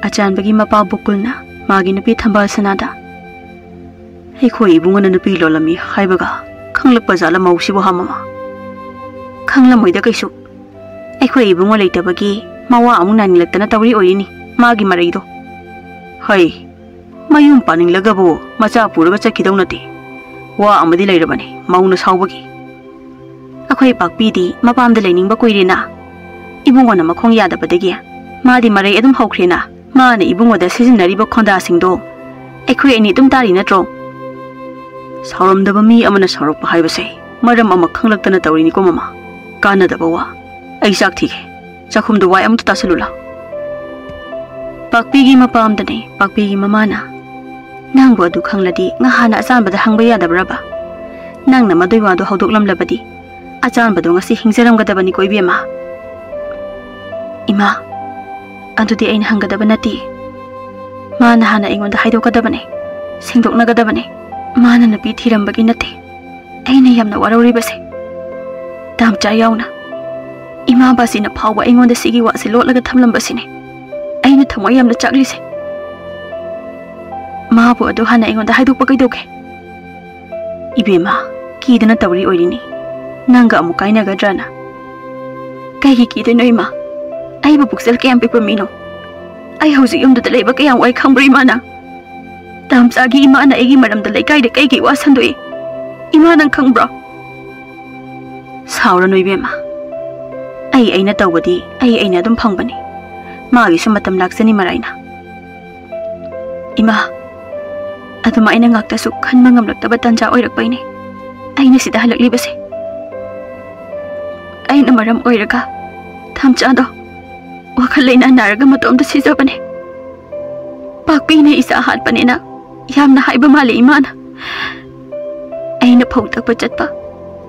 ꯑꯆꯥꯟꯕꯒꯤ ꯃꯄꯥ ꯕꯨꯀꯨꯜꯅ ꯃꯥꯒꯤ ꯅꯨꯄꯤ ꯊꯝꯕꯥꯜ ꯁꯅꯥꯗ, "ꯑꯩꯈꯣꯏ ꯏꯕꯨꯡꯉꯣꯅ ꯅꯨꯄꯤ ꯂꯣꯜꯂꯝꯃꯤ ꯍꯥꯏꯕꯒ ꯈꯪꯂꯛꯄ ꯖꯥꯠꯂ ꯃꯧꯁꯤꯕꯨ ꯍꯥ ꯃꯃꯥ?" "ꯈꯪꯂꯝꯃꯣꯏꯗ ꯀꯩꯁꯨ꯫ ꯑꯩꯈꯣꯏ ꯏꯕꯨꯡꯉꯣ ꯂꯩꯇꯕꯒꯤ ꯃꯋꯥ ꯑꯃꯨꯛ ꯅꯥꯅꯤꯡꯂꯛꯇꯅ ꯇꯧꯔꯤ ꯑꯣꯏꯔꯤꯅꯤ ꯃꯥꯒꯤ ꯃꯔꯩꯗꯣ꯫ ꯍꯩ, ꯃꯌꯨꯝ ꯄꯥꯅꯤꯡꯂꯒꯕꯨ ꯃꯆꯥ ꯄꯨꯔꯒ ꯆꯠꯈꯤꯗꯧ ꯅꯠꯇꯦ꯫ ꯋꯥ ꯑꯃꯗꯤ ꯂꯩꯔꯕꯅꯤ ꯃꯧꯅ ꯁꯥꯎꯕꯒꯤ꯫ ꯑꯩꯈꯣꯏ ꯄꯥꯛꯄꯤꯗꯤ ꯃꯄꯥꯝꯗ ꯂꯩꯅꯤꯡꯕ ꯀꯨꯏꯔꯦꯅ꯫ ꯏꯕꯨꯡꯉꯣꯅ ꯃꯈꯣꯡ ꯌꯥꯗꯕꯗꯒꯤ ꯃꯥꯗꯤ ꯃꯔꯩ ꯑꯗꯨꯝ ꯍꯧꯈ꯭ꯔꯦꯅ꯫ ꯃꯥꯅ ꯏꯕꯨꯡꯉꯣꯗ ꯁꯤꯖꯤꯟꯅꯔꯤꯕ ꯈꯣꯟꯗꯥꯁꯤꯡꯗꯣ ꯑꯩꯈꯣꯏ ꯑꯅꯤ ꯑꯗꯨꯝ ꯇꯥꯔꯤ ꯅꯠꯇ꯭ꯔꯣ?" "ꯁꯥꯎꯔꯝꯗꯕ ꯃꯤ ꯑꯃꯅ ꯁꯥꯎꯔꯛꯄ ꯍꯥꯏꯕꯁꯦ ꯃꯔꯝ ꯑꯃ ꯈꯪꯂꯛꯇꯅ ꯇꯧꯔꯤꯅꯤꯀꯣ ꯃꯃꯥ꯫ ꯀꯥꯟꯅꯗꯕ ꯋꯥ꯫ ꯑꯩ ꯆꯥꯛ ꯊꯤꯒꯦ꯫ ꯆꯥꯛꯈꯨꯝꯗ ꯋꯥꯏ ꯑꯃꯨꯛꯇ ꯇꯥꯁꯜꯂꯨ ꯂꯥꯎ꯫" ꯄꯥꯛꯄꯤꯒꯤ ꯃꯄꯥꯝꯗꯅꯦ ꯄꯥꯛꯄꯤꯒꯤ ꯃꯃꯥꯅ, "ꯅꯪꯕꯨ ꯑꯗꯨ ꯈꯪꯂꯗꯤ ꯉꯍꯥꯟꯅ ꯑꯆꯥꯟꯕꯗ ꯍꯪꯕ ꯌꯥꯗꯕ꯭ꯔꯕ? ꯅꯪꯅ ꯃꯗꯨꯏ ꯋꯥꯗꯣ ꯍꯧꯗꯣꯛꯂꯝꯂꯕꯗꯤ ꯑꯆꯥꯟꯕꯗꯣ ꯉꯁꯤ ꯍꯤꯡꯖꯔꯝꯒꯗꯕꯅꯤꯀꯣ ꯏꯕꯦꯝꯃ꯫" "ꯏꯃꯥ, ꯑꯗꯨꯗꯤ ꯑꯩꯅ ꯍꯪꯒꯗꯕ ꯅꯠꯇꯦ꯫ ꯃꯥꯅ ꯍꯥꯟꯅ ꯑꯩꯉꯣꯟꯗ ꯍꯥꯏꯗꯣꯛꯀꯗꯕꯅꯦ, ꯁꯦꯡꯗꯣꯛꯅꯒꯗꯕꯅꯦ꯫ ꯃꯥꯅ ꯅꯨꯄꯤ ꯊꯤꯔꯝꯕꯒꯤ ꯅꯠꯇꯦ ꯑꯩꯅ ꯌꯥꯝꯅ ꯋꯥꯔꯧꯔꯤꯕꯁꯦ꯫ ꯇꯥꯝꯆꯥ ꯌꯥꯎꯅ ꯏꯃꯥ ꯕꯥꯁꯤꯅ ꯐꯥꯎꯕ ꯑꯩꯉꯣꯟꯗ ꯁꯤꯒꯤ ꯋꯥꯁꯦ ꯂꯣꯠꯂꯒ ꯊꯝꯂꯝꯕꯁꯤꯅꯦ ꯑꯩꯅ ꯊꯃꯣꯏ ꯌꯥꯝꯅ ꯆꯥꯛꯂꯤꯁꯦ꯫ ꯃꯥꯕꯨ ꯑꯗꯨ ꯍꯥꯟꯅ ꯑꯩꯉꯣꯟꯗ ꯍꯥꯏꯗꯣꯛꯄ ꯀꯩꯗꯧꯒꯦ?" "ꯏꯕꯦꯝꯃ, ꯀꯤꯗꯅ ꯇꯧꯔꯤ ꯑꯣꯏꯔꯤꯅꯤ꯫ ꯅꯪꯒ ꯑꯃꯨꯛ ꯀꯥꯏꯅꯒꯗ꯭ꯔꯅ?" "ꯀꯩꯒꯤ ꯀꯤꯗꯣꯏꯅꯣ ꯏꯃꯥ? ꯑꯩꯕꯨ ꯄꯨꯛꯆꯦꯜ ꯀꯌꯥꯝ ꯄꯤꯛꯄ ꯃꯤꯅꯣ? ꯑꯩ ꯍꯧꯖꯤꯛ ꯌꯨꯝꯗꯨꯗ ꯂꯩꯕ ꯀꯌꯥꯝ ꯋꯥꯏ ꯈꯪꯕ꯭ꯔꯥ ꯏꯃꯥ ꯅꯪ? ꯇꯥꯝꯆꯥꯒꯤ ꯏꯃꯥꯅ ꯑꯩꯒꯤ ꯃꯔꯝꯗ ꯂꯩꯀꯥꯏꯗ ꯀꯩꯒꯤ ꯋꯥ ꯁꯟꯗꯣꯛꯏ ꯏꯃꯥ ꯅꯪ ꯈꯪꯕ꯭ꯔꯣ?" ꯁꯥꯎꯔꯅꯨ ꯏꯕꯦꯝꯃ꯫ ꯑꯩ ꯑꯩꯅ ꯇꯧꯕꯗꯤ ꯑꯩ ꯑꯩꯅ ꯑꯗꯨꯝ ꯐꯪꯕꯅꯤ꯫ ꯃꯥꯒꯤꯁꯨ ꯃꯇꯝ ꯂꯥꯛꯆꯅꯤ ꯃꯔꯥꯏꯅ꯫ ꯏꯃꯥ, ꯑꯗꯨꯃꯥꯏꯅ ꯉꯥꯛꯇꯁꯨ ꯈꯟꯕ ꯉꯝꯂꯛꯇꯕ ꯇꯥꯟꯖꯥ ꯑꯣꯏꯔꯛꯄꯩꯅꯦ ꯑꯩꯅ ꯁꯤꯗ ꯍꯜꯂꯛꯂꯤꯕꯁꯦ꯫ ꯑꯩꯅ ꯃꯔꯝ ꯑꯣꯏꯔꯒ ꯊꯝꯆꯥꯗꯣ ꯋꯥꯈꯜ ꯂꯩꯅꯥ ꯅꯥꯔꯒ ꯃꯇꯣꯝꯇ ꯁꯤꯖꯕꯅꯦ꯫ ꯄꯥꯛꯄꯤꯅ ꯏꯆꯥ ꯍꯥꯠꯄꯅꯦꯅ ꯌꯥꯝꯅ ꯍꯥꯏꯕ ꯃꯥꯜꯂꯦ ꯏꯃꯥꯅ꯫ ꯑꯩꯅ ꯐꯧ ꯇꯛꯄ ꯆꯠꯄ,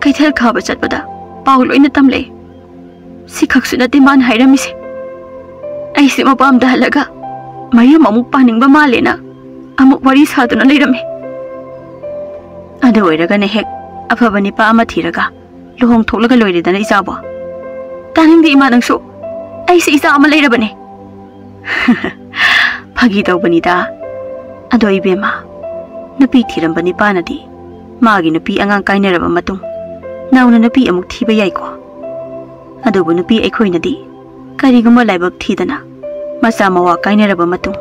ꯀꯩꯊꯦꯜ ꯀꯥꯕ ꯆꯠꯄꯗ ꯄꯥꯎ ꯂꯣꯏꯅ ꯇꯝꯂꯛꯑꯦ꯫ ꯁꯤꯈꯛꯁꯨ ꯅꯠꯇꯦ ꯃꯥꯅ ꯍꯥꯏꯔꯝꯃꯤꯁꯦ꯫ ꯑꯩꯁꯦ ꯃꯄꯥꯝꯗ ꯍꯜꯂꯒ ꯃꯌꯨꯝ ꯑꯃꯨꯛ ꯄꯥꯅꯤꯡꯕ ꯃꯥꯜꯂꯦꯅ ꯑꯃꯨꯛ ꯋꯥꯔꯤ ꯁꯥꯗꯨꯅ ꯂꯩꯔꯝꯃꯤ꯫ ꯑꯗꯨ ꯑꯣꯏꯔꯒꯅ ꯍꯦꯛ ꯑꯐꯕ ꯅꯤꯄꯥ ꯑꯃ ꯊꯤꯔꯒ ꯂꯨꯍꯣꯡ ꯊꯣꯛꯂꯒ ꯂꯣꯏꯔꯦꯗꯅ ꯏꯆꯥꯕꯣ꯫ ꯇꯥꯅꯤꯡꯗꯦ ꯏꯃꯥ ꯅꯪꯁꯨ꯫ ꯑꯩꯁꯦ ꯏꯆꯥ ꯑꯃ ꯂꯩꯔꯕꯅꯦ꯫ ꯐꯥꯒꯤ ꯇꯧꯕꯅꯤꯗ꯫ ꯑꯗꯣ ꯏꯕꯦꯝꯃ, ꯅꯨꯄꯤ ꯊꯤꯔꯝꯕ ꯅꯤꯄꯥꯅꯗꯤ ꯃꯥꯒꯤ ꯅꯨꯄꯤ ꯑꯉꯥꯡ ꯀꯥꯏꯅꯔꯕ ꯃꯇꯨꯡ ꯅꯧꯅ ꯅꯨꯄꯤ ꯑꯃꯨꯛ ꯊꯤꯕ ꯌꯥꯏꯀꯣ꯫ ꯑꯗꯨꯕꯨ ꯅꯨꯄꯤ ꯑꯩꯈꯣꯏꯅꯗꯤ ꯀꯔꯤꯒꯨꯝꯕ ꯂꯥꯏꯕꯛ ꯊꯤꯗꯅ ꯃꯆꯥ ꯃꯋꯥ ꯀꯥꯏꯅꯔꯕ ꯃꯇꯨꯡ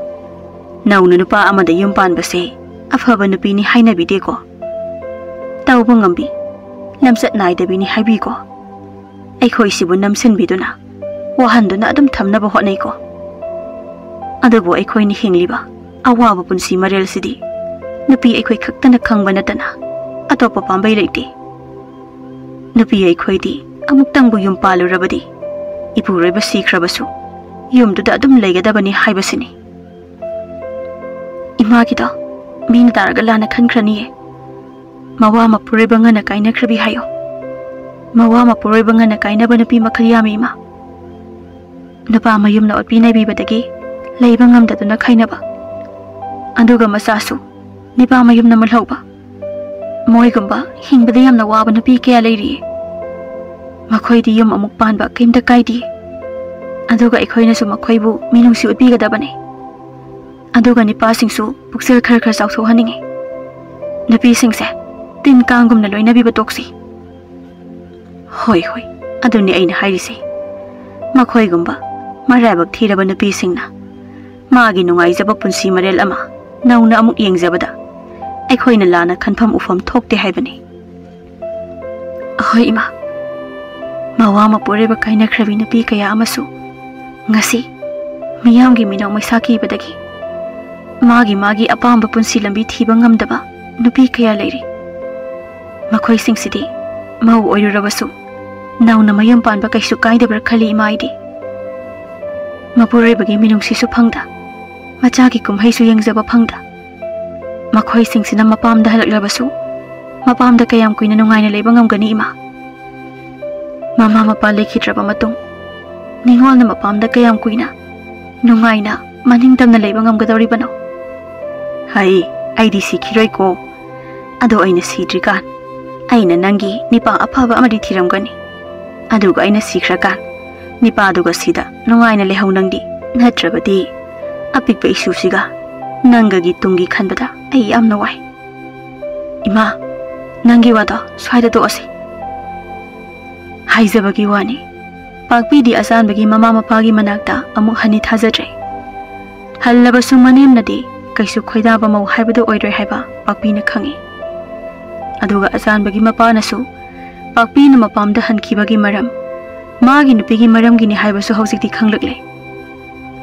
ꯅꯧꯅ ꯅꯨꯄꯥ ꯑꯃꯗ ꯌꯨꯝ ꯄꯥꯟꯕꯁꯦ ꯑꯐꯕ ꯅꯨꯄꯤꯅꯤ ꯍꯥꯏꯅꯕꯤꯗꯦꯀꯣ꯫ ꯇꯧꯕ ꯉꯝꯕꯤ, ꯂꯝꯆꯠ ꯅꯥꯏꯗꯕꯤꯅꯤ ꯍꯥꯏꯕꯤꯀꯣ꯫ ꯑꯩꯈꯣꯏꯁꯤꯕꯨ ꯅꯝꯁꯤꯟꯕꯤꯗꯨꯅ, ꯋꯥꯍꯟꯗꯨꯅ ꯑꯗꯨꯝ ꯊꯝꯅꯕ ꯍꯣꯠꯅꯩꯀꯣ꯫ ꯑꯗꯨꯕꯨ ꯑꯩꯈꯣꯏꯅ ꯍꯤꯡꯂꯤꯕ ꯑꯋꯥꯕ ꯄꯨꯟꯁꯤ ꯃꯔꯦꯜꯁꯤꯗꯤ ꯅꯨꯄꯤ ꯑꯩꯈꯣꯏ ꯈꯛꯇꯅ ꯈꯪꯕ ꯅꯠꯇꯅ ꯑꯇꯣꯞꯄ ꯄꯥꯝꯕꯩ ꯂꯩꯇꯦ꯫ ꯅꯨꯄꯤ ꯑꯩꯈꯣꯏꯗꯤ ꯑꯃꯨꯛꯇꯪꯕꯨ ꯌꯨꯝ ꯄꯥꯜꯂꯨꯔꯕꯗꯤ ꯏꯄꯨꯔꯣꯏꯕ ꯁꯤꯈ꯭ꯔꯕꯁꯨ ꯌꯨꯝꯗꯨꯗ ꯑꯗꯨꯝ ꯂꯩꯒꯗꯕꯅꯤ ꯍꯥꯏꯕꯁꯤꯅꯤ꯫ ꯏꯃꯥꯒꯤꯗꯣ ꯃꯤꯅ ꯇꯥꯔꯒ ꯂꯥꯟꯅ ꯈꯟꯈ꯭ꯔꯅꯤꯌꯦ꯫ ꯃꯋꯥ ꯃꯄꯨꯔꯣꯏꯕ ꯉꯟꯅ ꯀꯥꯏꯅꯈ꯭ꯔꯕꯤ ꯍꯥꯏꯌꯣ꯫ ꯃꯋꯥ ꯃꯄꯨꯔꯣꯏꯕ ꯉꯟꯅ ꯀꯥꯏꯅꯕ ꯅꯨꯄꯤ ꯃꯈꯜ ꯌꯥꯝꯃꯤ ꯏꯃꯥ꯫ ꯅꯨꯄꯥ ꯃꯌꯨꯝꯅ ꯑꯣꯠꯄꯤ ꯅꯩꯕꯤꯕꯗꯒꯤ ꯂꯩꯕ ꯉꯝꯗꯗꯨꯅ ꯈꯥꯏꯅꯕ꯫ ꯑꯗꯨꯒ ꯃꯆꯥꯁꯨ ꯅꯤꯄꯥ ꯃꯌꯨꯝꯅ ꯃꯨꯜꯍꯧꯕ꯫ ꯃꯣꯏꯒꯨꯝꯕ ꯍꯤꯡꯕꯗ ꯌꯥꯝꯅ ꯋꯥꯕ ꯅꯨꯄꯤ ꯀꯌꯥ ꯂꯩꯔꯤꯌꯦ꯫ ꯃꯈꯣꯏꯗꯤ ꯌꯨꯝ ꯑꯃꯨꯛ ꯄꯥꯟꯕ ꯀꯩꯝꯇ ꯀꯥꯏꯗꯦ꯫ ꯑꯗꯨꯒ ꯑꯩꯈꯣꯏꯅꯁꯨ ꯃꯈꯣꯏꯕꯨ ꯃꯤꯅꯨꯡꯁꯤ ꯎꯠꯄꯤꯒꯗꯕꯅꯤ꯫ ꯑꯗꯨꯒ ꯅꯤꯄꯥꯁꯤꯡꯁꯨ ꯄꯨꯛꯆꯦꯜ ꯈꯔ ꯈꯔ ꯆꯥꯎꯊꯣꯛꯍꯟꯅꯤꯡꯉꯤ꯫ ꯅꯨꯄꯤꯁꯤꯡꯁꯦ ꯇꯤꯟ ꯀꯥꯡꯒꯨꯝꯅ ꯂꯣꯏꯅꯕꯤꯕ ꯇꯣꯛꯁꯤ꯫ ꯍꯣꯏ, ꯍꯣꯏ, ꯑꯗꯨꯅꯤ ꯑꯩꯅ ꯍꯥꯏꯔꯤꯁꯦ꯫ ꯃꯈꯣꯏꯒꯨꯝꯕ ꯃꯔꯥꯏꯕꯛ ꯊꯤꯔꯕ ꯅꯨꯄꯤꯁꯤꯡꯅ ꯃꯥꯒꯤ ꯅꯨꯡꯉꯥꯏꯖꯕ ꯄꯨꯟꯁꯤ ꯃꯔꯦꯜ ꯑꯃ ꯅꯧꯅ ꯑꯃꯨꯛ ꯌꯦꯡꯖꯕꯗ ꯑꯩꯈꯣꯏꯅ ꯂꯥꯟꯅ ꯈꯟꯐꯝ ꯎꯐꯝ ꯊꯣꯛꯇꯦ ꯍꯥꯏꯕꯅꯤ꯫ ꯍꯣꯏ ꯏꯃꯥ, ꯑꯋꯥ ꯃꯄꯨꯔꯣꯏꯕ ꯀꯥꯏꯅꯈ꯭ꯔꯕꯤ ꯅꯨꯄꯤ ꯀꯌꯥ ꯑꯃꯁꯨ ꯉꯁꯤ ꯃꯤꯌꯥꯝꯒꯤ ꯃꯤꯅꯧ ꯃꯩꯁꯥ ꯀꯤꯕꯗꯒꯤ ꯃꯥꯒꯤ ꯃꯥꯒꯤ ꯑꯄꯥꯝꯕ ꯄꯨꯟꯁꯤ ꯂꯝꯕꯤ ꯊꯤꯕ ꯉꯝꯗꯕ ꯅꯨꯄꯤ ꯀꯌꯥ ꯂꯩꯔꯤ꯫ ꯃꯈꯣꯏꯁꯤꯡꯁꯤꯗꯤ ꯃꯧ ꯑꯣꯏꯔꯨꯔꯕꯁꯨ ꯅꯧꯅ ꯃꯌꯨꯝ ꯄꯥꯟꯕ ꯀꯩꯁꯨ ꯀꯥꯏꯗꯕ꯭ꯔꯥ ꯈꯜꯂꯤ ꯏꯃꯥ ꯑꯩꯗꯤ꯫ ꯃꯄꯨꯔꯣꯏꯕꯒꯤ ꯃꯤꯅꯨꯡꯁꯤꯁꯨ ꯐꯪꯗ, ꯃꯆꯥꯒꯤ ꯀꯨꯝꯍꯩꯁꯨ ꯌꯦꯡꯖꯕ ꯐꯪꯗ, ꯃꯈꯣꯏꯁꯤꯡꯁꯤꯅ ꯃꯄꯥꯝꯗ ꯍꯜꯂꯛꯂꯕꯁꯨ ꯃꯄꯥꯝꯗ ꯀꯌꯥꯝ ꯀꯨꯏꯅ ꯅꯨꯡꯉꯥꯏꯅ ꯂꯩꯕ ꯉꯝꯒꯅꯤ ꯏꯃꯥ? ꯃꯃꯥ ꯃꯄꯥ ꯂꯩꯈꯤꯗ꯭ꯔꯕ ꯃꯇꯨꯡ ꯅꯤꯉꯣꯜꯅ ꯃꯄꯥꯝꯗ ꯀꯌꯥꯝ ꯀꯨꯏꯅ ꯅꯨꯡꯉꯥꯏꯅ ꯃꯅꯤꯡ ꯇꯝꯅ ꯂꯩꯕ ꯉꯝꯒꯗꯧꯔꯤꯕꯅꯣ? ꯍꯩ, ꯑꯩꯗꯤ ꯁꯤꯈꯤꯔꯣꯏꯀꯣ꯫ ꯑꯗꯣ ꯑꯩꯅ ꯁꯤꯗ꯭ꯔꯤꯀꯥꯟ ꯑꯩꯅ ꯅꯪꯒꯤ ꯅꯤꯄꯥ ꯑꯐꯕ ꯑꯃꯗꯤ ꯊꯤꯔꯝꯒꯅꯤ꯫ ꯑꯗꯨꯒ ꯑꯩꯅ ꯁꯤꯈ꯭ꯔꯀꯥꯟ ꯅꯤꯄꯥꯗꯨꯒ ꯁꯤꯗ ꯅꯨꯡꯉꯥꯏꯅ ꯂꯩꯍꯧ ꯅꯪꯗꯤ꯫ ꯅꯠꯇ꯭ꯔꯕꯗꯤ ꯑꯄꯤꯛꯄ ꯏꯁꯨꯁꯤꯒ ꯅꯪꯒꯒꯤ ꯇꯨꯡꯒꯤ ꯈꯟꯕꯗ ꯑꯩ ꯌꯥꯝꯅ ꯋꯥꯏ꯫ ꯏꯃꯥ, ꯅꯪꯒꯤ ꯋꯥꯗꯣ ꯁ꯭ꯋꯥꯏꯗ ꯇꯣꯛꯑꯁꯤ꯫ ꯍꯥꯏꯖꯕꯒꯤ ꯋꯥꯅꯤ, ꯄꯥꯛꯄꯤꯗꯤ ꯑꯆꯥꯟꯕꯒꯤ ꯃꯃꯥ ꯃꯄꯥꯒꯤ ꯃꯅꯥꯛꯇ ꯑꯃꯨꯛ ꯍꯟꯅꯤ ꯊꯥꯖꯗ꯭ꯔꯦ꯫ ꯍꯜꯂꯕꯁꯨ ꯃꯅꯦꯝꯅꯗꯤ ꯀꯩꯁꯨ ꯈꯣꯏꯗꯥꯕ ꯃꯧ ꯍꯥꯏꯕꯗꯨ ꯑꯣꯏꯔꯣꯏ ꯍꯥꯏꯕ ꯄꯥꯛꯄꯤꯅ ꯈꯪꯏ꯫ ꯑꯗꯨꯒ ꯑꯆꯥꯟꯕꯒꯤ ꯃꯄꯥꯅꯁꯨ ꯄꯥꯛꯄꯤꯅ ꯃꯄꯥꯝꯗ ꯍꯟꯈꯤꯕꯒꯤ ꯃꯔꯝ ꯃꯥꯒꯤ ꯅꯨꯄꯤꯒꯤ ꯃꯔꯝꯒꯤꯅꯤ ꯍꯥꯏꯕꯁꯨ ꯍꯧꯖꯤꯛꯇꯤ ꯈꯪꯂꯛꯂꯦ꯫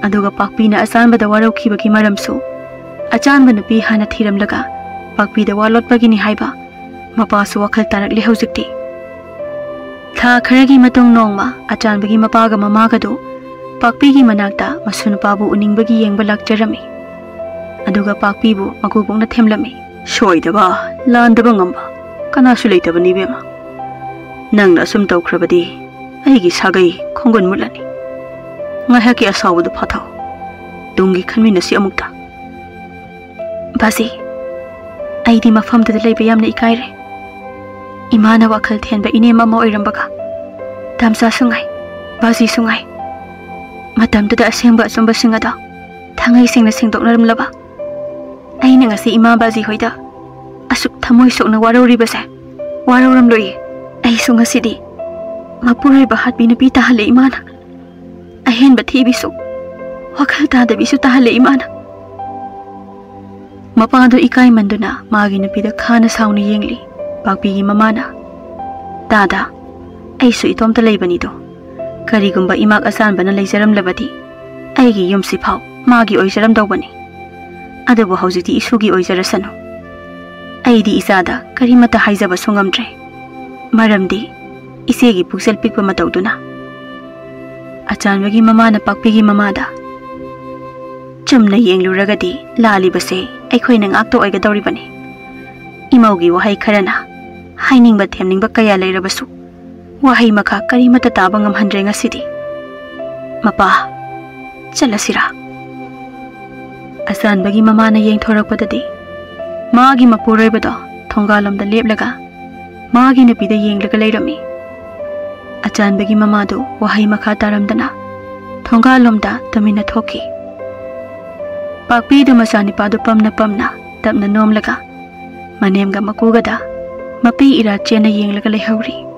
ꯑꯗꯨꯒ ꯄꯥꯛꯄꯤꯅ ꯑꯆꯥꯟꯕꯗ ꯋꯥꯔꯧꯈꯤꯕꯒꯤ ꯃꯔꯝꯁꯨ ꯑꯆꯥꯟꯕ ꯅꯨꯄꯤ ꯍꯥꯟꯅ ꯊꯤꯔꯝꯂꯒ ꯄꯥꯛꯄꯤꯗ ꯋꯥ ꯂꯣꯠꯄꯒꯤꯅꯤ ꯍꯥꯏꯕ ꯃꯄꯥꯁꯨ ꯋꯥꯈꯜ ꯇꯥꯔꯛꯂꯦ ꯍꯧꯖꯤꯛꯇꯤ꯫ ꯊꯥ ꯈꯔꯒꯤ ꯃꯇꯨꯡ ꯅꯣꯡꯃ ꯑꯆꯥꯟꯕꯒꯤ ꯃꯄꯥꯒ ꯃꯃꯥꯒꯗꯨ ꯄꯥꯛꯄꯤꯒꯤ ꯃꯅꯥꯛꯇ ꯃꯁꯨ ꯅꯨꯄꯥꯕꯨ ꯎꯅꯤꯡꯕꯒꯤ ꯌꯦꯡꯕ ꯂꯥꯛꯆꯔꯝꯃꯤ꯫ ꯑꯗꯨꯒ ꯄꯥꯛꯄꯤꯕꯨ ꯃꯀꯨꯕꯣꯛꯅ ꯊꯦꯝꯂꯝꯃꯤ꯫ ꯁꯣꯏꯗꯕ, ꯂꯥꯟꯗꯕ ꯉꯝꯕ ꯀꯅꯥꯁꯨ ꯂꯩꯇꯕꯅꯤ ꯏꯕꯦꯝꯃ꯫ ꯅꯪꯅ ꯑꯁꯨꯝ ꯇꯧꯈ꯭ꯔꯕꯗꯤ ꯑꯩꯒꯤ ꯁꯥꯒꯩ ꯈꯣꯡꯒꯨꯟ ꯃꯨꯠꯂꯅꯤ꯫ ꯉꯥꯏꯍꯥꯛꯀꯤ ꯑꯁꯥꯎꯕꯗꯨ ꯐꯥꯊꯧ꯫ ꯇꯨꯡꯒꯤ ꯈꯟꯃꯤꯟꯅꯁꯤ ꯑꯃꯨꯛꯇ꯫ ꯕꯥꯖꯤ, ꯑꯩꯗꯤ ꯃꯐꯝꯗꯨꯗ ꯂꯩꯕ ꯌꯥꯝꯅ ꯏꯀꯥꯏꯔꯦ꯫ ꯏꯃꯥꯅ ꯋꯥꯈꯜ ꯊꯦꯟꯕ ꯏꯅꯦꯝ ꯑꯃ ꯑꯣꯏꯔꯝꯕꯒ ꯇꯥꯝꯆꯥꯁꯨ ꯉꯥꯏ, ꯕꯥꯖꯤꯁꯨ ꯉꯥꯏ꯫ ꯃꯇꯝꯗꯨꯗ ꯑꯁꯦꯡꯕ ꯑꯆꯨꯝꯕꯁꯤꯡ ꯑꯗꯣ ꯊꯥꯡꯉꯩ ꯁꯦꯡꯅ ꯁꯦꯡꯗꯣꯛꯅꯔꯝꯂꯕ? ꯑꯩꯅ ꯉꯁꯤ ꯏꯃꯥ ꯕꯥꯖꯤ ꯍꯣꯏꯗ ꯑꯁꯨꯛ ꯊꯃꯣꯏ ꯁꯣꯛꯅ ꯋꯥꯔꯧꯔꯤꯕꯁꯦ ꯋꯥꯔꯧꯔꯝꯂꯣꯏꯌꯦ꯫ ꯑꯩꯁꯨ ꯉꯁꯤꯗꯤ ꯃꯄꯨꯔꯣꯏꯕ ꯍꯥꯠꯄꯤ ꯅꯨꯄꯤ ꯇꯥꯍꯜꯂꯦ ꯏꯃꯥꯅ꯫ ꯑꯍꯦꯟꯕ ꯊꯤꯕꯤꯁꯨ, ꯋꯥꯈꯜ ꯇꯥꯗꯕꯤꯁꯨ ꯇꯥꯍꯜꯂꯦ ꯏꯃꯥꯅ꯫ ꯃꯄꯥꯗꯨ ꯏꯀꯥꯏꯃꯟꯗꯨꯅ ꯃꯥꯒꯤ ꯅꯨꯄꯤꯗ ꯈꯥꯅ ꯁꯥꯎꯅ ꯌꯦꯡꯂꯤ꯫ ꯄꯥꯛꯄꯤꯒꯤ ꯃꯃꯥꯅ, "ꯇꯥꯗ, ꯑꯩꯁꯨ ꯏꯇꯣꯝꯇ ꯂꯩꯕꯅꯤꯗꯣ꯫ ꯀꯔꯤꯒꯨꯝꯕ ꯏꯃꯥꯛ ꯑꯆꯥꯟꯕꯅ ꯂꯩꯖꯔꯝꯂꯕꯗꯤ ꯑꯩꯒꯤ ꯌꯨꯝꯁꯤꯐꯥꯎ ꯃꯥꯒꯤ ꯑꯣꯏꯖꯔꯝꯗꯧꯕꯅꯤ꯫ ꯑꯗꯨꯕꯨ ꯍꯧꯖꯤꯛꯇꯤ ꯏꯁꯨꯒꯤ ꯑꯣꯏꯖꯔꯁꯅꯨ꯫ ꯑꯩꯗꯤ ꯏꯆꯥꯗ ꯀꯔꯤꯃꯠꯇ ꯍꯥꯏꯖꯕꯁꯨ ꯉꯝꯗ꯭ꯔꯦ꯫ ꯃꯔꯝꯗꯤ ꯏꯆꯦꯒꯤ ꯄꯨꯛꯆꯦꯜ ꯄꯤꯛꯄ ꯃꯇꯧꯗꯨꯅ꯫ ꯑꯆꯥꯟꯕꯒꯤ ꯃꯃꯥꯅ ꯄꯥꯛꯄꯤꯒꯤ ꯃꯃꯥꯗ, "ꯆꯨꯝꯅ ꯌꯦꯡꯂꯨꯔꯒꯗꯤ ꯂꯥꯜꯂꯤꯕꯁꯦ ꯑꯩꯈꯣꯏꯅ ꯉꯥꯛꯇ ꯑꯣꯏꯒꯗꯧꯔꯤꯕꯅꯤ꯫ ꯏꯃꯧꯒꯤ ꯋꯥꯍꯩ ꯈꯔꯅ ꯍꯥꯏꯅꯤꯡꯕ ꯊꯦꯝꯅꯤꯡꯕ ꯀꯌꯥ ꯂꯩꯔꯕꯁꯨ ꯋꯥꯍꯩ ꯃꯈꯥ ꯀꯔꯤꯃꯠꯇ ꯇꯥꯕ ꯉꯝꯍꯟꯗ꯭ꯔꯦ ꯉꯁꯤꯗꯤ꯫ ꯃꯄꯥ, ꯆꯠꯂꯁꯤꯔꯥ?" ꯑꯆꯥꯟꯕꯒꯤ ꯃꯃꯥꯅ ꯌꯦꯡꯊꯣꯔꯛꯄꯗꯗꯤ ꯃꯥꯒꯤ ꯃꯄꯨꯔꯣꯏꯕꯗꯣ ꯊꯣꯡꯒꯥꯜꯂꯣꯝꯗ ꯂꯦꯞꯂꯒ ꯃꯥꯒꯤ ꯅꯨꯄꯤꯗ ꯌꯦꯡꯂꯒ ꯂꯩꯔꯝꯃꯤ꯫ ꯑꯆꯥꯟꯕꯒꯤ ꯃꯃꯥꯗꯨ ꯋꯥꯍꯩ ꯃꯈꯥ ꯇꯥꯔꯝꯗꯅ ꯊꯣꯡꯒꯥꯜꯂꯣꯝꯗ ꯇꯨꯃꯤꯟꯅ ꯊꯣꯛꯈꯤ꯫ ꯄꯥꯛꯄꯤꯗꯨ ꯃꯆꯥꯅꯤꯄꯥꯗꯨ ꯄꯝꯅ ꯄꯝꯅ ꯇꯞꯅ ꯅꯣꯝꯂꯒ ꯃꯅꯦꯝꯒ ꯃꯀꯨꯒꯗ ꯃꯄꯤ ꯏꯔꯥ ꯆꯦꯟꯅ ꯌꯦꯡꯂꯒ ꯂꯩꯍꯧꯔꯤ꯫